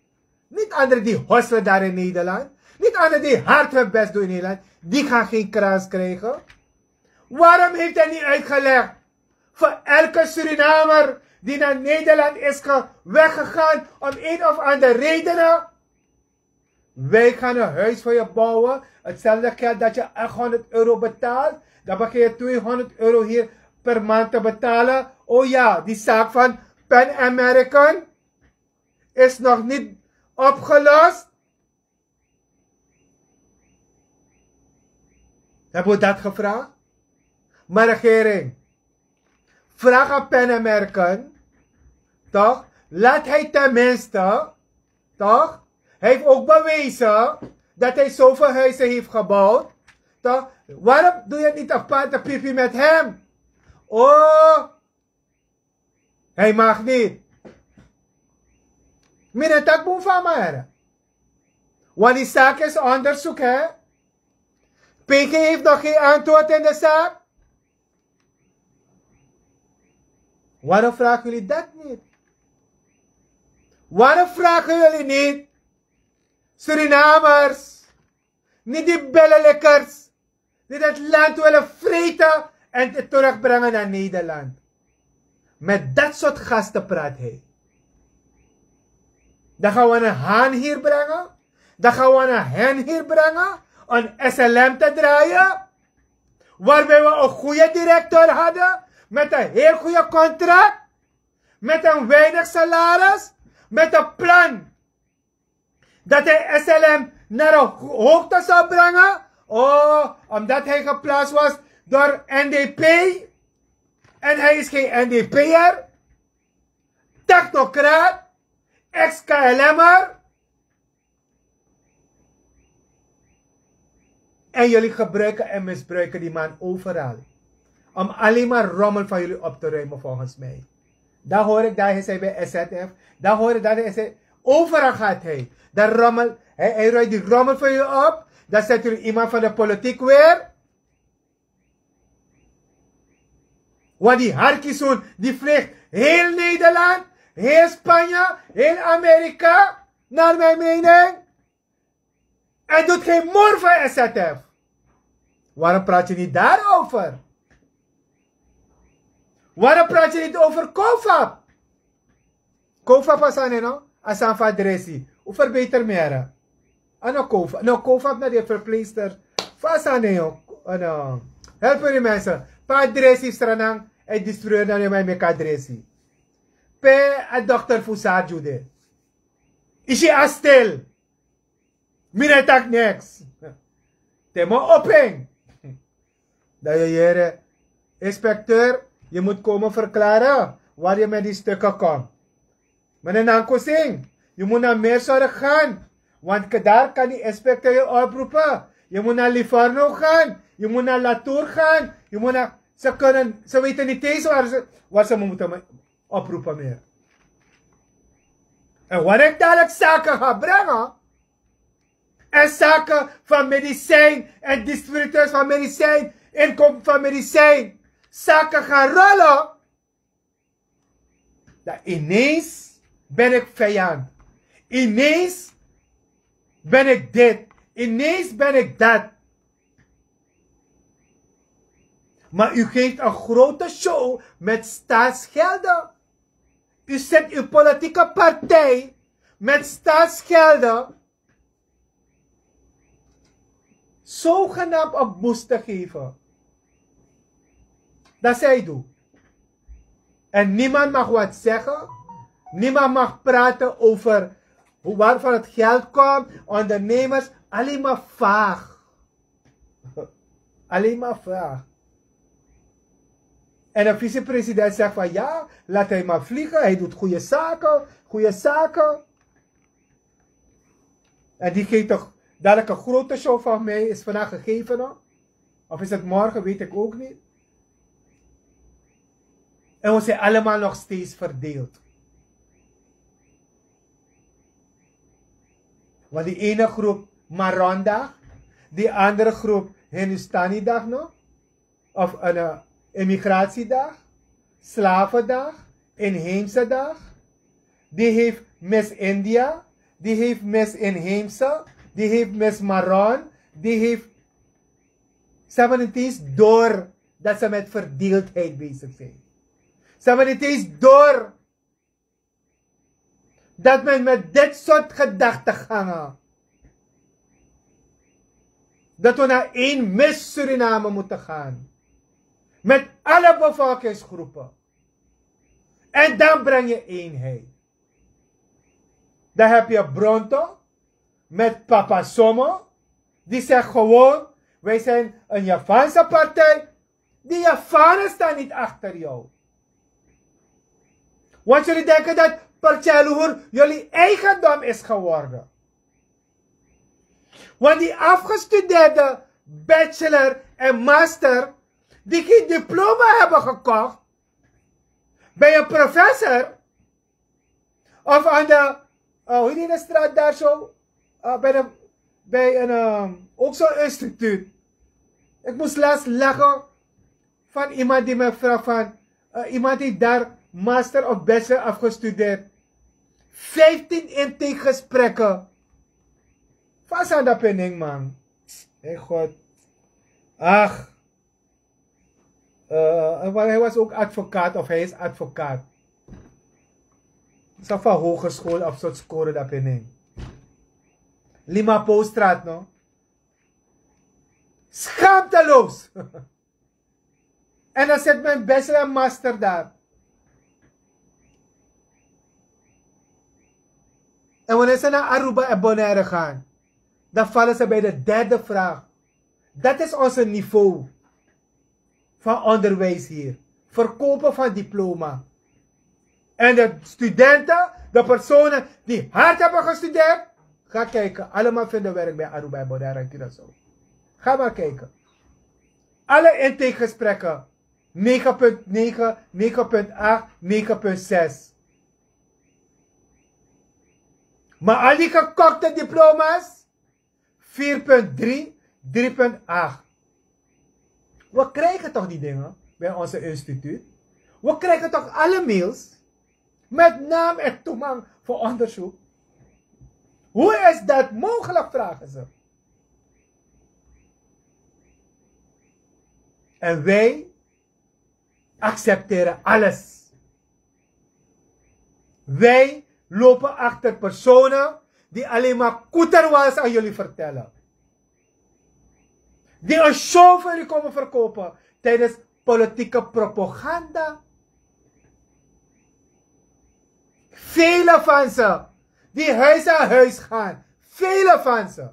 Niet anderen die hostelen daar in Nederland. Niet anderen die hard hun best doen in Nederland. Die gaan geen krans krijgen. Waarom heeft hij niet uitgelegd voor elke Surinamer die naar Nederland is ge- weggegaan om een of andere redenen? Wij gaan een huis voor je bouwen. Hetzelfde geld dat je achthonderd euro betaalt, dan begin je tweehonderd euro hier per maand te betalen. Oh ja, die zaak van Pan American is nog niet opgelost. Hebben we dat gevraagd? Maar regering, vraag aan Pan American, toch? Laat hij tenminste, toch? Hij heeft ook bewezen dat hij zoveel huizen heeft gebouwd, toch? Waarom doe je niet een paardenpipi met hem? Oh, hij mag niet. Meneer Takbun van Mare. Want die zaak is onderzoek, hè? P G heeft nog geen antwoord in de zaak. Waarom vragen jullie dat niet? Waarom vragen jullie niet? Surinamers, niet die billenlikkers die dat land willen vreten en het terugbrengen naar Nederland. Met dat soort gasten praat hij. Dan gaan we een haan hier brengen. Dan gaan we een hen hier brengen. Een S L M te draaien. Waarbij we een goede directeur hadden. Met een heel goede contract. Met een weinig salaris. Met een plan dat hij S L M naar een ho- hoogte zou brengen. Oh, omdat hij geplaatst was door N D P. En hij is geen N D P'er. Technocraat. Ex-K L M'er. En jullie gebruiken en misbruiken die man overal. Om alleen maar rommel van jullie op te ruimen volgens mij. Dan hoor ik dat hij zei bij S Z F. Dan hoor ik dat hij zei, overal gaat hij. Dan rommel, hij, hij ruimt die rommel van jullie op. Dan zet jullie iemand van de politiek weer. Want die harkisun die vliegt heel Nederland, heel Spanje, heel Amerika, naar mijn mening. En doet geen moer voor S Z F. Waarom praat je niet daarover? Waarom praat je niet over COFAP? COFAP a sani no, a sani fu a dresi. Un verbeter mera. A no COFAP, no, COFAP na de verpleegster fu a sani no. Help yu di mensen. Pe a dresi Sranan e distribuer na den man e meki a dresi. Pe a dokter fu Sarju de. Yu si a stil. Mi no e taki niks. Te mi o opo en. Dan yu yere, inspecteur, yu mus komen verklaren waar yu met die stukken komt. Meneer Nankusing, yu mus naar Meerzorg gaan. Want daar kan die inspecteur je oproepen. Je moet naar Livorno gaan. Je moet naar Latour gaan. Je moet naar, ze kunnen, ze weten niet eens waar ze, waar ze me moeten oproepen meer. En wanneer ik dadelijk zaken ga brengen, en zaken van medicijn en distributeurs van medicijn, inkomen van medicijn, zaken gaan rollen, dan ineens ben ik vijand. Ineens ben ik dit. Ineens ben ik dat. Maar u geeft een grote show met staatsgelden. U zet uw politieke partij met staatsgelden zogenaamd op boost te geven. Dat zij doet. En niemand mag wat zeggen. Niemand mag praten over waarvan het geld komt. Ondernemers, alleen maar vaag. Alleen maar vraag. En de vicepresident zegt van ja, laat hij maar vliegen, hij doet goede zaken, goede zaken. En die geeft toch dadelijk een grote show van mij, is vandaag gegeven, hoor. Of is het morgen, weet ik ook niet. En we zijn allemaal nog steeds verdeeld. Want die ene groep Marondag, die andere groep Hindustani-dag, no? Of een eh, immigratiedag, slavendag, inheemse dag. Die heeft Miss India, die heeft Miss Inheemse, die heeft Miss Maron, die heeft. Ze hebben niet eens door dat ze met verdeeldheid bezig zijn. Ze hebben niet eens door dat men met dit soort gedachtegangen, dat we naar één Miss Suriname moeten gaan. Met alle bevolkingsgroepen. En dan breng je eenheid. Dan heb je Bronto met Papa Somo. Die zegt gewoon, wij zijn een Javaanse partij. Die Javanen staan niet achter jou. Want jullie denken dat Pertjei Luhur jullie eigendom is geworden. Want die afgestudeerde bachelor en master, die geen diploma hebben gekocht bij een professor, of aan de, eh, hoe heet die straat daar zo? Eh, bij de, bij een, ehm, ook zo'n instituut. Ik moest laatst lachen van iemand die mij vraagt van, eh, iemand die daar master of bachelor heeft gestudeerd. Vijftien intakegesprekken. Vast aan dat pening, man. Hey God. Ach. Eh, maar hij was ook advocaat of hij is advocaat. Sa van hogeschool of soort score dat ben ik. Limapostraat, no? Schaamteloos. En dan zet mijn bachelor en master daar. En wanneer ze naar Aruba en Bonaire gaan, dan vallen ze bij de derde vraag. Dat is onze niveau van onderwijs hier. Verkopen van diploma. En de studenten, de personen die hard hebben gestudeerd, ga kijken. Allemaal vinden werk bij Aruba en Bonaire en Curaçao. Ga maar kijken. Alle intakegesprekken. Negen punt negen, negen punt acht, negen punt zes. Maar al die gekokte diploma's, vier punt drie, drie punt acht. We krijgen toch die dingen bij onze instituut? We krijgen toch alle mails met naam en toegang voor onderzoek? Hoe is dat mogelijk, vragen ze. En wij accepteren alles. Wij lopen achter personen die alleen maar koeterwals aan jullie vertellen. Die een show voor jullie komen verkopen tijdens politieke propaganda. Vele van ze die huis aan huis gaan. Vele van ze.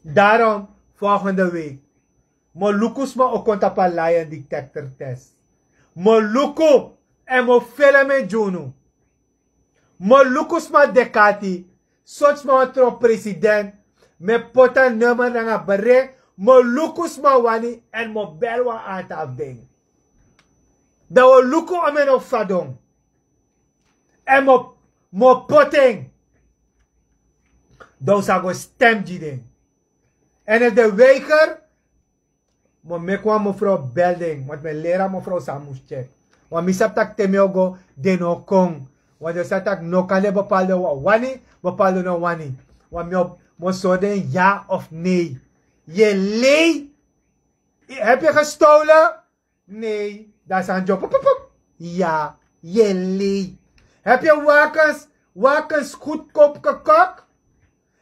Daarom volgende week. Moluku sma o kon tapu a lie detector test. Moluku en mo fele mi gi unu. Moluku sma dekati. Sortu sma wan tron president. Mi e poti a nummer nanga bericht. Moluku sma wani en mo bel wan aantal fu den. Dan wi o luku omeni o fadon. En mi o poti en. Dan un sa go stem gi den. En efu den weiger, mi o meki wan mevrouw bel den, want mi e leri a mevrouw san a mus tyeki. Want mi sabi tak' te mi o go, den no o kon. Want den sabi tak' no kan den bepaalde wan wani, bepaalde no wani. Want mi o, mi o sori den ya of nei. Yu e lei. Heb je gestolen? Nee. Dan is handje op. Pop, pop, pop. Ja, je leeg. Heb je wagens, wagens goedkoop gekocht?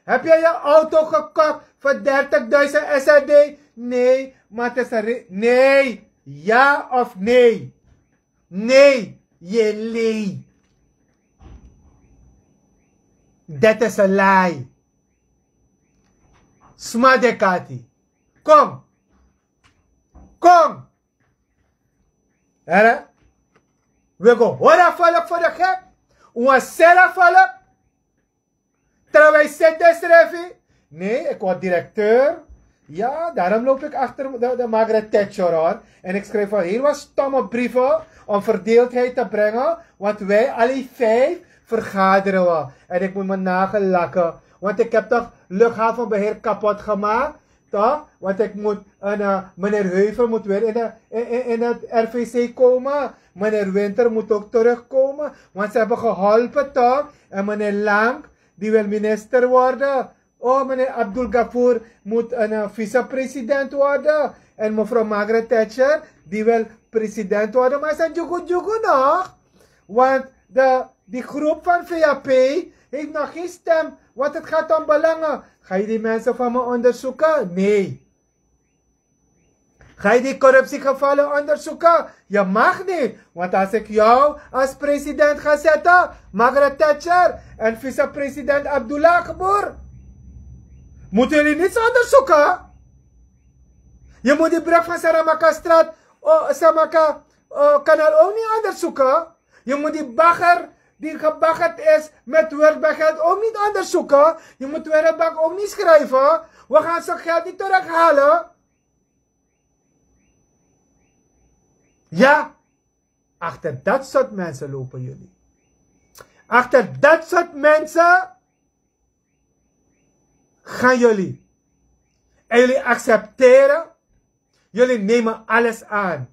Heb je je auto gekocht voor dertigduizend S R D? Nee, maar het is een re- nee. Ja of nee? Nee, je leeg. Dat is een lie. Sma de kati. Kom. Kom. Here. We go hori a volk voor de gek. Un wani seri a volk. Terwijl wij zitten, schrijf ik. Nee, ik word directeur. Ja, daarom loop ik achter de, de Margaret Thatcher, hoor. En ik schrijf al heel wat stomme brieven om verdeeldheid te brengen. Want wij alle vijf vergaderen we. En ik moet mijn nagel lakken. Want ik heb toch luchthavenbeheer kapot gemaakt. Toch? Want ik moet, en, eh, meneer Heuvel moet weer in, de, in, in, in het R V C komen. Meneer Winter moet ook terugkomen. Want ze hebben geholpen, toch? En meneer Lang, die wil minister worden. Oh, meneer Abdul Gafoor moet een, eh, vicepresident worden. En mevrouw Margaret Thatcher, die wil president worden. Maar ze zijn jugu jugu nog. Want de, die groep van V H P heeft nog geen stem. Want het gaat om belangen. Ga je die mensen van me onderzoeken? Nee. Ga je die corruptiegevallen onderzoeken? Je mag niet. Want als ik jou als president ga zetten, Margaret Thatcher en vicepresident Abdullah Geboer, moeten jullie niets onderzoeken? Je moet die brug van Saramaka-straat, oh, Saramaka, oh, kanaal ook niet onderzoeken. Je moet die bagger die gebaggerd is met werkbaarheid ook niet onderzoeken. Je moet werkbank ook niet schrijven. We gaan zo'n geld niet terughalen. Ja, achter dat soort mensen lopen jullie. Achter dat soort mensen gaan jullie. En jullie accepteren. Jullie nemen alles aan.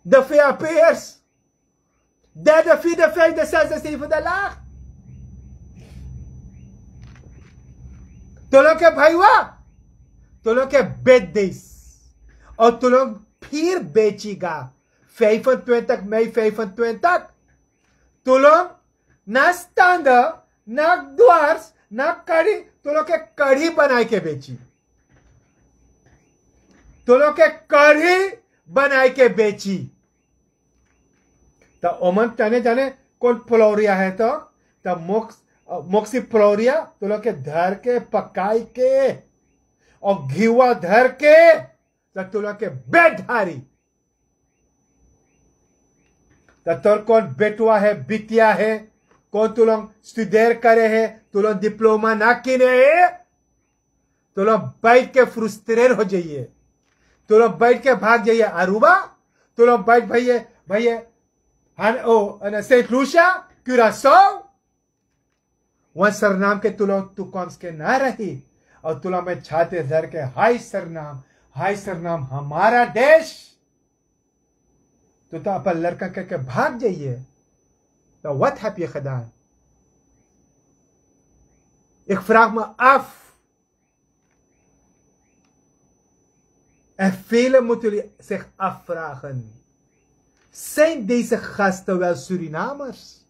De V H P'ers. Derde, vierde, vijfde, zesde, zevende laag. Tolong ke baiwa. Tolong ke beddes. O tolong pir bechiga. Vijfentwintig mei vijfentwintig. Tolong na stande, na dwars, na kari, tolong ke kari banai ke bechi. Tolong ke kari banai ke bechi. Ta oman tane tane kon ploria he to. Ta moks, eh, moksi ploria, tolong ke dhar ke, pakai ke. O giwa dhar ke. Ta tolong ke bed hari. Ta tor kon betua he, bitia he. Kon tolong studer kare he, tolong diploma na kine he. Tolong bait ke frustrer ho jaiye. Tolong bait ke bhag jaiye Aruba. Tolong bait bhaiye, bhaiye, han, oh, na Saint Lucia, Curaçao. Wan Sernam ke tolong toekomst ke na rahi. Aur tolong mein chate zar ke, hai Sernam, hai Sernam, hamara desh. Toen tu apa lerka keke bhag jaiye. Dan wat heb je gedaan? Ik vraag me af. En velen moeten jullie zich afvragen. Zijn deze gasten wel Surinamers?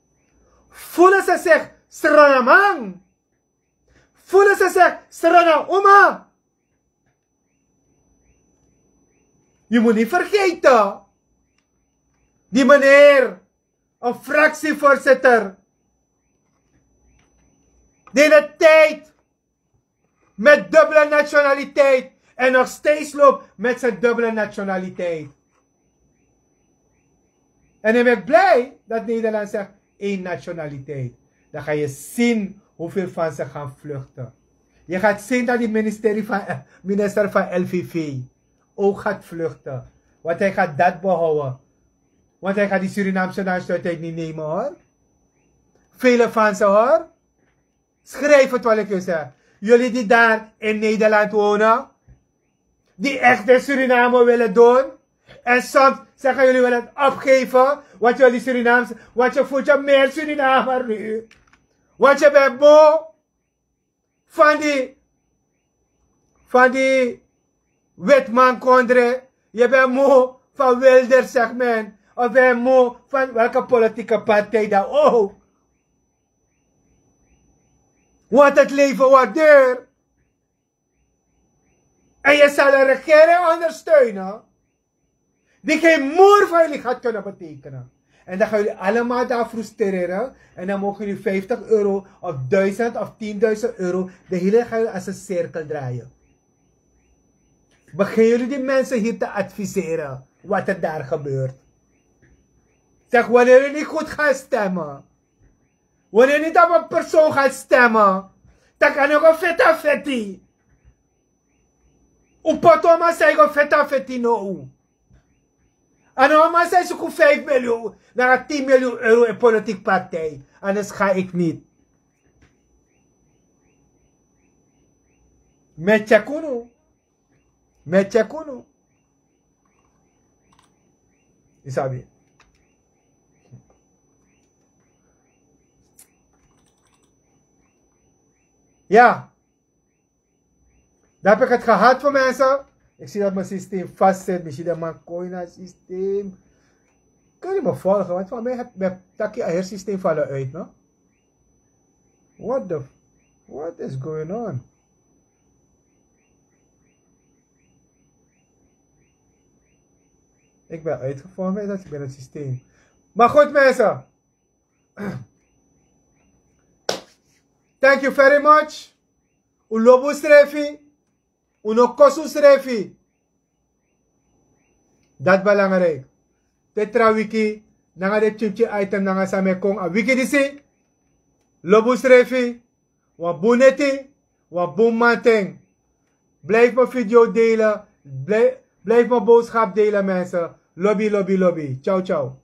Voelen ze zich Sranamang? Voelen ze zich Srana Uma? Je moet niet vergeten. Die meneer, een fractievoorzitter. De hele tijd met dubbele nationaliteit. En nog steeds loopt met zijn dubbele nationaliteit. En ik ben blij dat Nederland zegt één nationaliteit. Dan ga je zien hoeveel van ze gaan vluchten. Je gaat zien dat die ministerie van, minister van L V V ook gaat vluchten. Want hij gaat dat behouden. Want hij gaat die Surinaamse nationaliteit niet nemen, hoor. Vele van ze, hoor. Schrijf het wat ik u zeg. Jullie die daar in Nederland wonen, die echt in Suriname willen doen. En soms zeggen jullie willen opgeven, want jullie Surinaamse, want je voelt je meer Surinamer nu. Want je bent moe van die, Van die witman kondre. Je bent moe van Wilder, zegt men. Of ben je moe van welke politieke partij dan ook. Want het leven wordt duur. En je zal een regering ondersteunen die geen moer voor jullie gaat kunnen betekenen. En dan gaan jullie allemaal daar frustreren. En dan mogen jullie vijftig euro of duizend of tienduizend euro. De hele gaan jullie als een cirkel draaien. Begin jullie die mensen hier te adviseren wat er daar gebeurt. Zeg, wanneer jullie niet goed gaan stemmen, wanneer jullie niet op een persoon gaan stemmen, dan kan ook een feta feti. Un poto a man san e go feti a feti no un. A no a man san e suku vijf miljoen nanga tien miljoen euro in politiek partij. Anders ga ik niet. Met check unu. Met check unu. Isabi. Ja. Daar heb ik het gehad voor mensen. Ik zie dat mijn systeem vastzit. Misschien dat mijn coin naar systeem. Kan je me volgen? Want van mij heb ik taki aher systeem vallen uit, no? What the f- what is going on? Ik ben uitgevallen, maar dat is binnen het systeem. Maar goed, mensen. Thank you very much. Un lobi unsrefi. Un no kosi unsrefi. Dat belangrijk. Te tra wiki nanga de chipchi item nanga san mi e kon a wiki disi. Lobi unsrefi. Wan bun neti. Wan bun manten. Blijf mijn video delen. Blijf mijn boodschap delen, mensen. Lobi, lobi, lobi. Ciao, ciao.